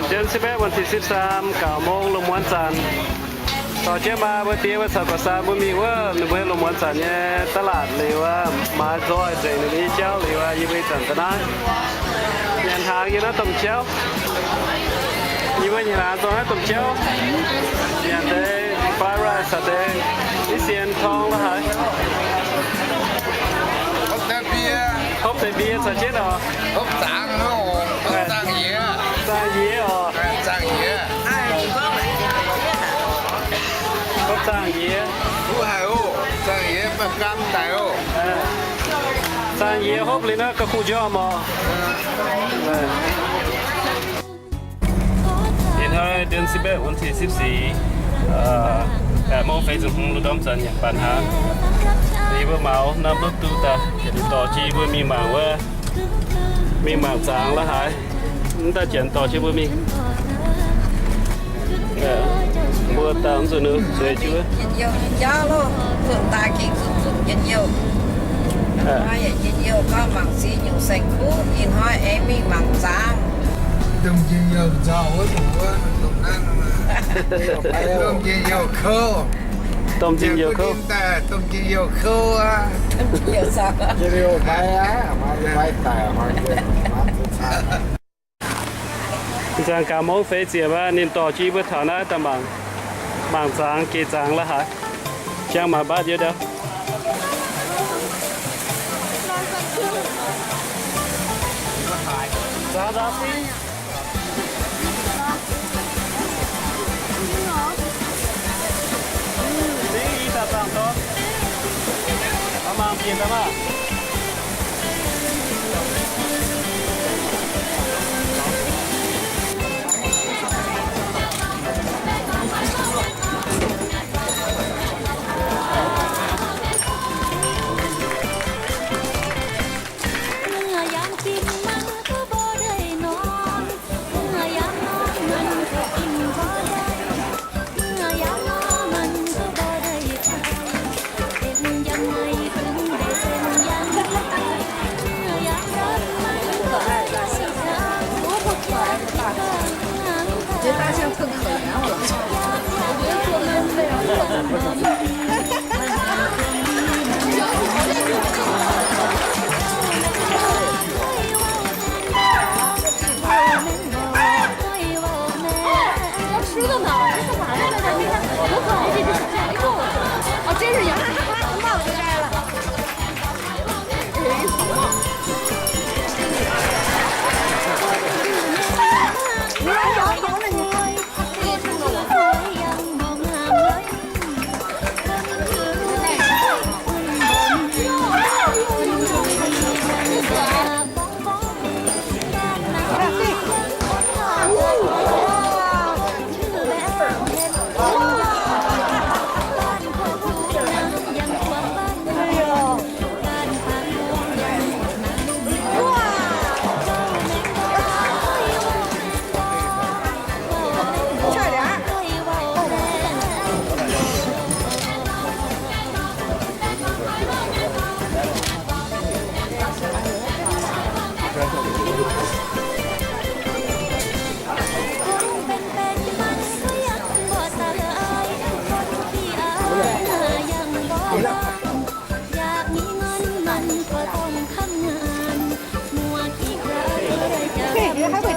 Janx สิบเอ็ด วันที่สิบสาม gauh mong lungh muonz zanc, dorh jienv maa mbuo diex mbuo caux gauh saang mbuo mingh wuov ninh mbuo lungh muonz zanc nyei ตลาด liuz aqv, maaiz nzoih nzengc ninh mbuo nyei jauv liuz aqv, yie mbuo ih zanc da'naaiv nyanc hnaangx yiem naaiv domh jauv. Yie mbuo nyanc hnaangx dongh naaiv domh jauv. Nyanc deix fried rice caux deix เอเชียน torng la'haaix. Hopv deix mbie, hopv deix mbie caux jienv oc. Hopv zaangc, hopv zaangc yie. Zaangc yie oc. Zaangc yie. Hopv zaangc yie. Kuv haic oc. Zaangc yie maiv gamh daic oc. Zaangc yie hopv liuz naaiv ga'kuh njormh oc. Ih hnoi เดือนสิบเอ็ด วันที่สิบสี่ แปดโมง feix ziepc hmz lungh ndorm zanc nyanc baac hnangv. Yie mbuo maux norm rถตู้ daaih, dorh jienv mbuo mingh mangc wuov, mingh mangc zaangc la'haaix. Mv daaih janx dorh jienv mbuo mingh. Mbuo daaih mv zuqc ninh zueiz jienv wuov. Njien-youh nyei jauv loh, zuqc daaih gengh zuqc zuqc njien-youh. Hnoi yaac njien-youh, gorngv mangc si nyungc saeng-kuv, ih hnoi aengx mingh mangc zaangc. Domh njien-youh nzauh wuov, domh wuov, domh naaiv, domh njien-youh kouv. Domh njien-youh kouv. Domh njien-youh kouv aqv. Ih zanc gaax mongv feix ziepc aqv, ninh dorh jienv mbuo taux naaiv daaih mangc, mangc zaangc, geh zaangc la'haaix. Jangx maaih mbaatv yiem ndau.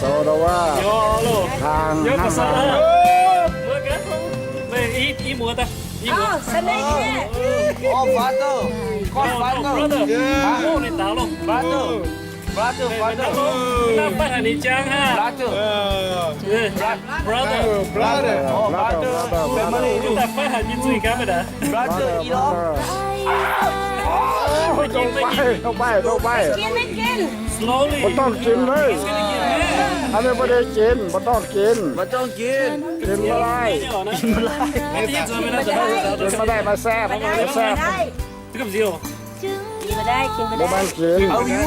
zoux ndau wuov, kang hnangv naaiv. Meih i, i muoz daaih. I muoz. Oh, father. Call father. Brother. Brother, father. Brother. Brother. Brother. Brother. Oh, father. Brother. Brother. Dongh baih, dongh baih, dongh baih. Mv dongh ginx naaiv. Aa, mv baac deix ginx, mv dongh ginx. Ginx maiv daaih. Ginx maiv daaih, maiv saengv, maiv saengv. Maiv ginx. Oh, you,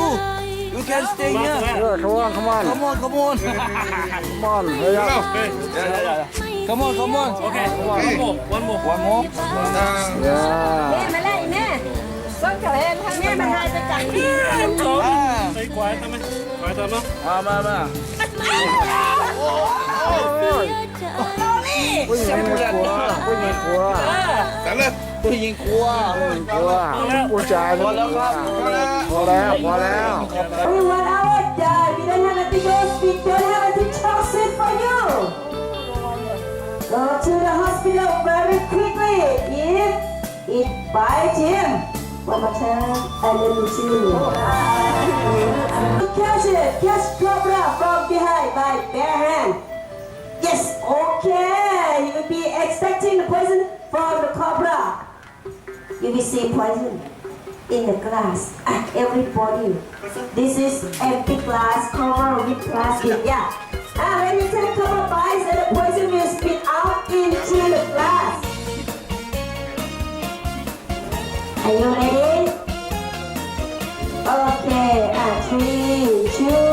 you can stay here. Yeah, come on, come on. Come on, come on. Come on, hurry up. Yeah, yeah, yeah. Come on, come on. Okay, one more, one more. One more. Yeah. มา มา มา ผู้หญิงกลัว ผู้หญิงกลัว ผู้หญิงกลัว ผู้หญิงกลัว ผู้ชายไม่กลัว พอแล้วครับ พอแล้ว พอแล้ว พอแล้ว Only one hour die. We don't have a big house. We don't have a big house seat for you. Go to the hospital very quickly. If it bite him, one more time, I love you too. Catch it, catch cobra from behind by bare hand. Yes, okay. You will be extracting the poison from the cobra. You will see poison in the glass. Ah, everybody. This is empty glass cover with plastic. Yeah. Ah, when you take copper bites, the poison will spit out into the glass. Are you ready? Okay. Ah, three, two,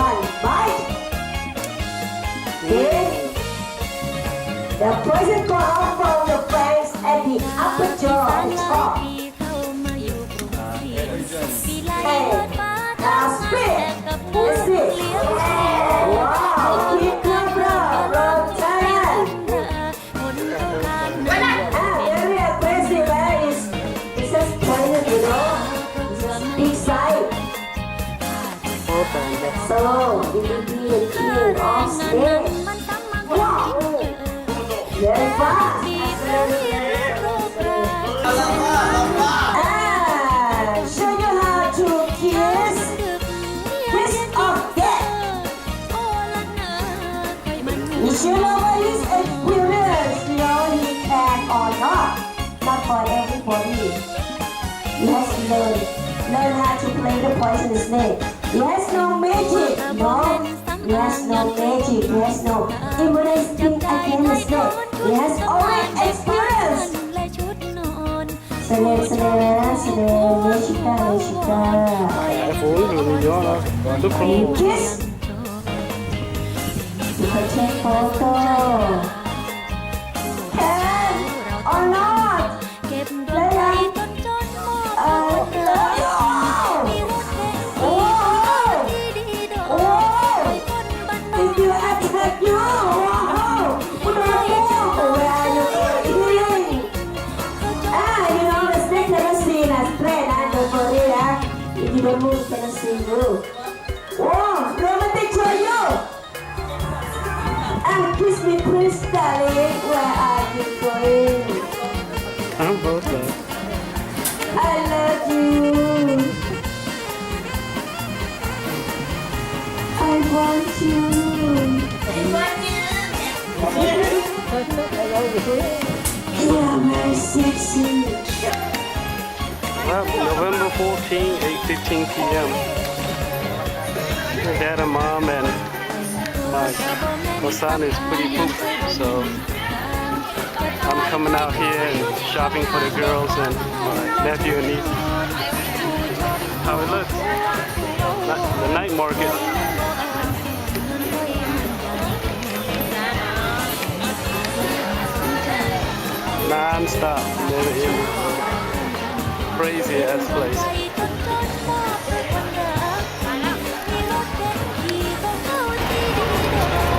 one, bite. See? The poison come out from the fangs and the upper jaw on top. Hey, now spit. That's it. Wow, big cobra from Thailand. Ah, very aggressive, eh? It's, it's just poison, you know? It's just big size. So, it will be the king of snake. Wow! Very fast. Ah, show you how to kiss. Kiss of death. You should know what his experience, you know, he can or not. Not for everybody. He has to learn. Learn how to play the poisonous snake. He has no magic, no. He has no magic. He has no immunity against the snake. He has only experience. แสดง แสดง แสดง เมชิก้า เมชิก้า Kiss. You can take photo. Can or not? ได้ยัง? Uh, no. Whoa. Whoa. If you attack you, whoa. Where are you going? Ah, you know, the snake cannot see us, play, nah, don't worry, yeah. If you don't move, cannot see you. Whoa, romantic for you. Ah, kiss me, please, darling. Where are you going? I'm okay. I love you. I want you. Yeah, very sexy. Well, November fourteen, eight fifteen p m. Dad and mom and my, my son is pretty pooped, so I'm coming out here and shopping for the girls and my nephew and niece. How it looks? Not the night market. Non-stop, never ending. Crazy ass place.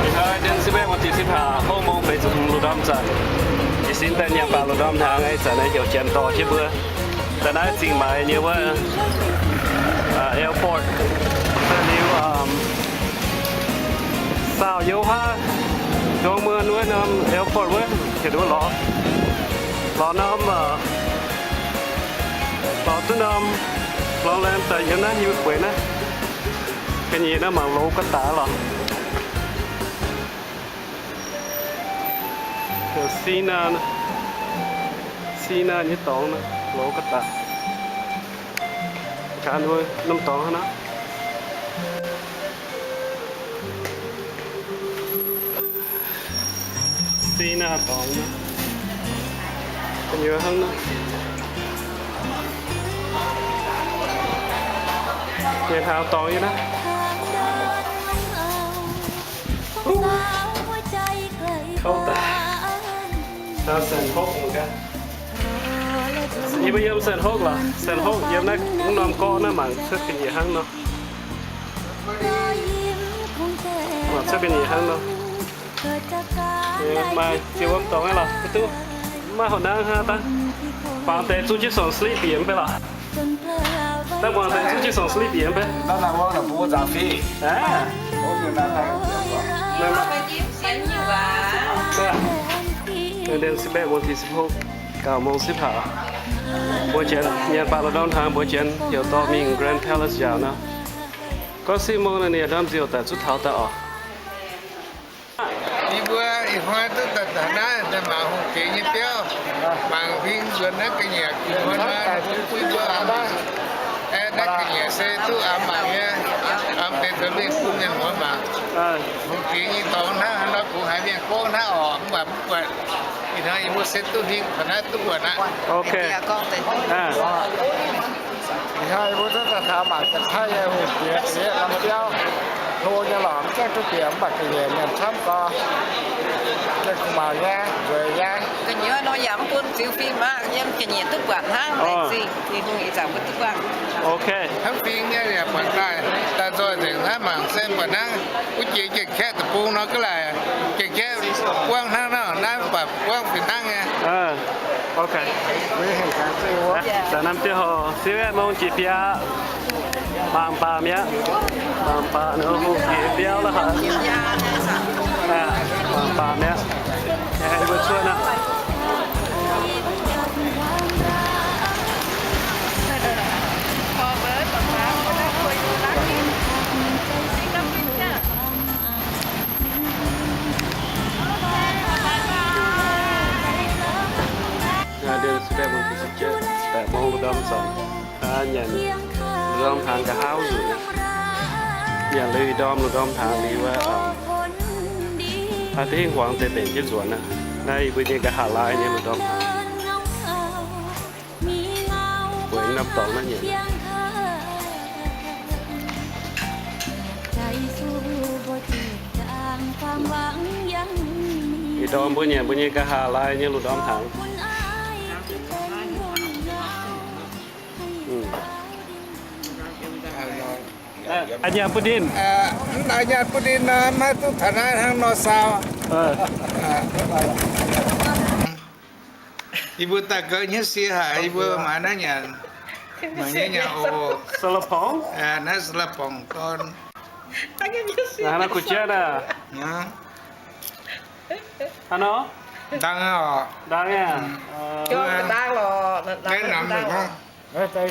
Ih hnoi ເດືອນສິບເອັດ ວັນທີສິບຫ້າ ໂຮງໂມງ ໄປຈົນເຖິງຫຼວງນ້ຳຈັນ ອີ່ຊິນແຕ່ນຍາມປາກຫຼວງນ້ຳທາງ ໄອ້ສັນ ໄອ້ເຫຽວຈຽນຕໍ່ທີ່ເບື້ອ Da'naaiv Chiang Mai nyei wuov, uh, airport. Da'liuz, um, saauv youh haav, dongh muonh wuov norm airport wuov, heuc duqv lorz, lorz norm, uh, lorz duqv norm ໂຮງແຮມ daaih yiem naaiv nyei bueix naaiv. Ga'nyeic naaiv mangc loz ga'daaih lorqc. Heuc Sina, Sina nyei dorngx naaiv, loz ga'daaih. Ganh wuov norm dorngx hnangv naaiv. Dinh naaiv dorngx naaiv, gu'nyuoz hnangv naaiv. Mienh hnaangx dorngx nyei naaiv. Kouv daaih. Hnaangx saeng hopv mangc gaax. Yie mbuo yiem saeng hopv lorqc, saeng hopv yiem naaiv norm gorqv naaiv mangc cuotv ga'nyiec hnangv nor. Mangc cuotv ga'nyiec hnangv nor. Maaih ziouc wuom dorngx nyei lorqc, mv duqv. Maiv horqc nangv hnangv daaih. Wangc deix zuqv jienv song slip bieqc mv bei lorqc. Daaih wangc deix zuqv jienv song slip bieqc mv bei. Aa, โมงสิบแปด วันที่สิบหก เก้าโมงสิบห้า mbuo janx nyanc baac la'ndorm hnaangx, mbuo janx heuc dorh mingh Grand Palace njaaux nor. Gorngv สิบโมง naaiv ninh ndorm nziouv daaih zuqv taux daaih oc. Yie mbuo ih hnoi duqv daaih taux naaiv, daaih mangc hungh diex nyei biauv, mangc fing nzuonx naaiv ga'nyiec, ih hnoi naaiv bun yie mbuo, aeqv, naaiv ga'nyiec se duqv amx mangc nyei, amx deix zoux mingh bun mienh muoz mangc. Hungh diex nyei dorngx hnangv haaix nor, kungx haiz mienh gorngv hnangv oc, mv baac mv buatc. Ih hnoi yie mbuo se duqv hingh taux naaiv duqv buatc aqv. Ih hnoi yie mbuo duqv daaih taux mangc ga'naaiv nyei hungh diex, diex norm biauv, hlo nyei lorqc, mv gaengh duqv bieqc mv baac ga'nyiec mienh camv gorx, mienh kungx mangc nyei, nzueic nyei. Gu'nyuoz nor yaac mv bun ziux fim aqv, yiem ga'nyiec duqv buatc hnangv, laengz zingh Tin-Hungh ih zanc mbuo duqv buangh. Hnangv fing nyei yaac buatc daaih, daaih nzoih nzengc naaiv mangc se buatc hnangv wuov jiex Janx-Kaeqv deic-bung nor ga'laaic, Janx-Kaeqv buangv hnangv nor, naaiv buatc buangv fih hnangv nyei. Daaih norm ziangh hoc สิบเอ็ดโมง jiex biaa, mangc baac mi'aqv. Mangc baac ninh hungh diex biauv la'haaix. Mangc baac mi'aqv. Mbuo cuotv aqv. Aa, เดือนสิบเอ็ด วันที่สิบเจ็ด แปดโมง lungh ndorm zoux. Aa, nyanc lungh ndorm hnaangx nqa'haav nzunc. Nyanc liuz ih ndorm lungh ndorm hnaangx liuz wuov, aa, da'hingv huangx deix mbenc jienv nzuonx aqv. Naaiv yie mbuo nyei nqa'haav laai nyei lungh ndorm hnaangx. Bueix norm dorngx naaiv nyanc. Ih ndorm mbuo nyanc mbuo nyei nqa'haav laai nyei lungh ndorm hnaangx. Aa, nyanc butv ndin. Aa, nyanc butv ndin nor, maiv duqv taux naaiv hnangv nor saau. Yie mbuo daaih gauh hnyouv sie haic, yie mbuo maaiz naaiv nyanc. Maaiz nyei nyanc oc. Sala pongx? Naaiv sala pongx dorn. Naaiv kuv jienv aac. Hnangv nor? Ndang aqv. Ndang aqv. Mv deix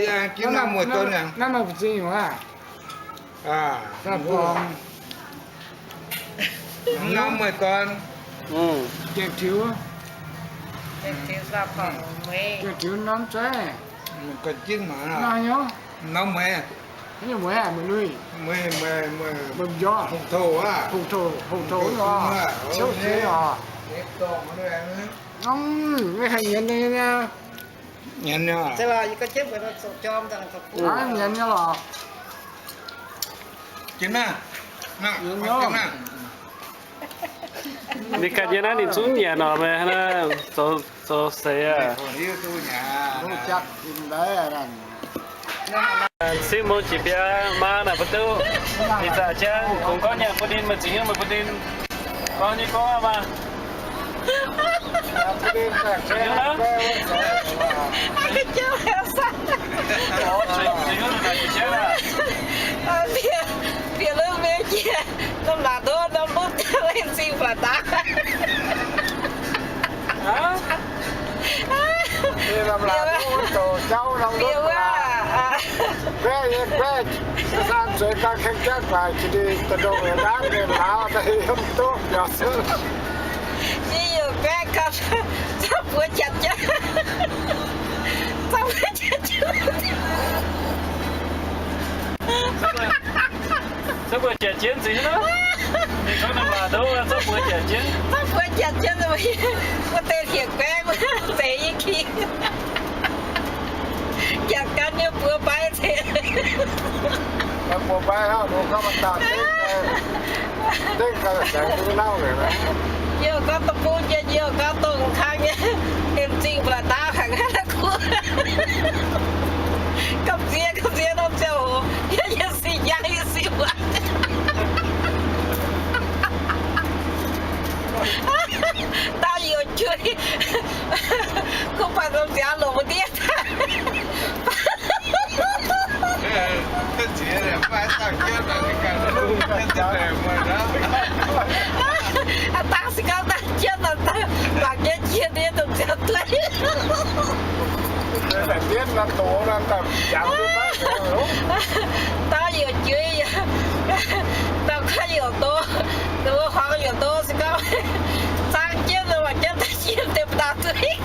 yie ginv norm mueiz dorn. Norm mueiz dorn. Diuh tiux, diuh tiux norm zeiv. Norm mueiz. Mueiz, mueiz, mueiz, mueiz. Hungh touh aqv. Hungh touh, hungh touh. Ciouv seix oc. Mv haih nyienz nyei. Nyienz nyei. Nyienz nyei lorqc. Ninh ganh nyei naaiv ninh zungv nyanc nor meih, zoux seix aqv. สิบโมง jiex biaa maa naaic mbuo duqv. Ih zanc jangv kungx gorngv nyanc butv ndin, meih zuqc hiuv meih butv ndin gorngv nyei gorngv maah. Bieqc lungh mienh jiex, norm laac ndoqv norm lutv daaih laengz zingh faaux daaih. Bieqc wuov, bieqc wuov, yie youc baeqv gau, zangv buoz janx jienv, zangv buoz janx jienv. Zangv buoz janx jienv nzengc hnangv. Zorqv norm laaix ndouv, zorqv buoz janx jienv. Zorqv buoz janx jienv, wuov deix hieqc guaengv, zeix i king. Janx gan nyei buoz mbaix ceix. Buoz mbaix hnangv, mbuo gorngv maaih dauh dengv, dengv gau, laengz duqv nauv nzengc aqv. Yie gorngv da'bung jienv, yie gorngv dongh kang nyei, dem zingh ba'laqc ndaauv haic hnangv naaiv kuv. Gamh nziex, gamh nziex norm ziangh hoc, yie, yie sic njang, yie sic waac. Dauh youc jueiz, kuv baac norm ziangx longc mbuo ndiev daaih. Aa, dangh se gorngv dangh jienv, mangc jienv jiex nyei dongh ziangx dueiv. Dauh youc jueiz, dauh kuv youc do, wuov huaang youc do se gorngv zaang jienv, mangc jienv daaih jiex deix mbuo dauh dueiv.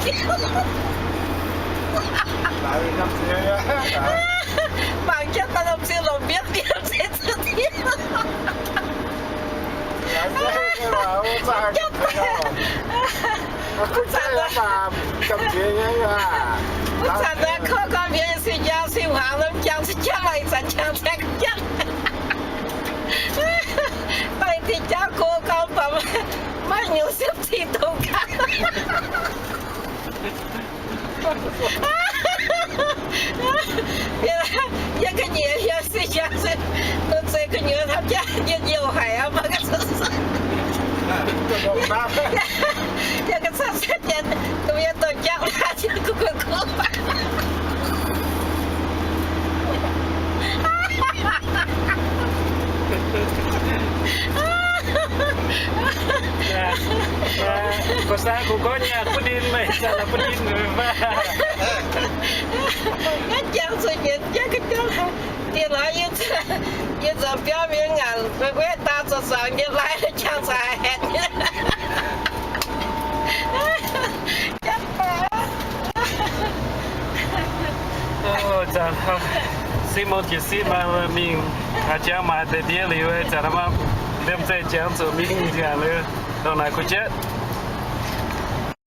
Mangc jienv daaih norm ziangh longc mbienv mbienv se zuqc diev. Mv zanc naaiv, mv zanc naaiv kouv gorngv mienh sic njaaux sic hmuangx, norm jangx se jangx, maaih ih zanc jangx se jangx. Maaih diuh jauv go gorngv baac maiv nyungc siepv cing dongh gaax. Yie ga'nyiec yie sic njaaux se, dongh zeiz gu'nyuoz hnamv jaax yie youh haic aqv, maiv ga'cin. Yie ga'cin se janx, dongh yie dongh jangx daaih, yie gu'guaih kuv. Gorngv saah, kuv gorngv nyei butv ndin, meih zanc butv ndin. Naaiv jangx zuqc nyienz jienv ga'jangx haic. Dieh lorz yie, yie nzuonx biauv mienh ngaanc, wetv daaih zoux zuangx nyei lai, jangx zuqc haic haic nyei. Zanc sipv mong jiez sipv maaih mingh, aa, jangx maaiz deix ndiev liuz, zanc maa liemh zeih jangx zuqc mingh nziaauc liuz, dongh naaic kuv jienv.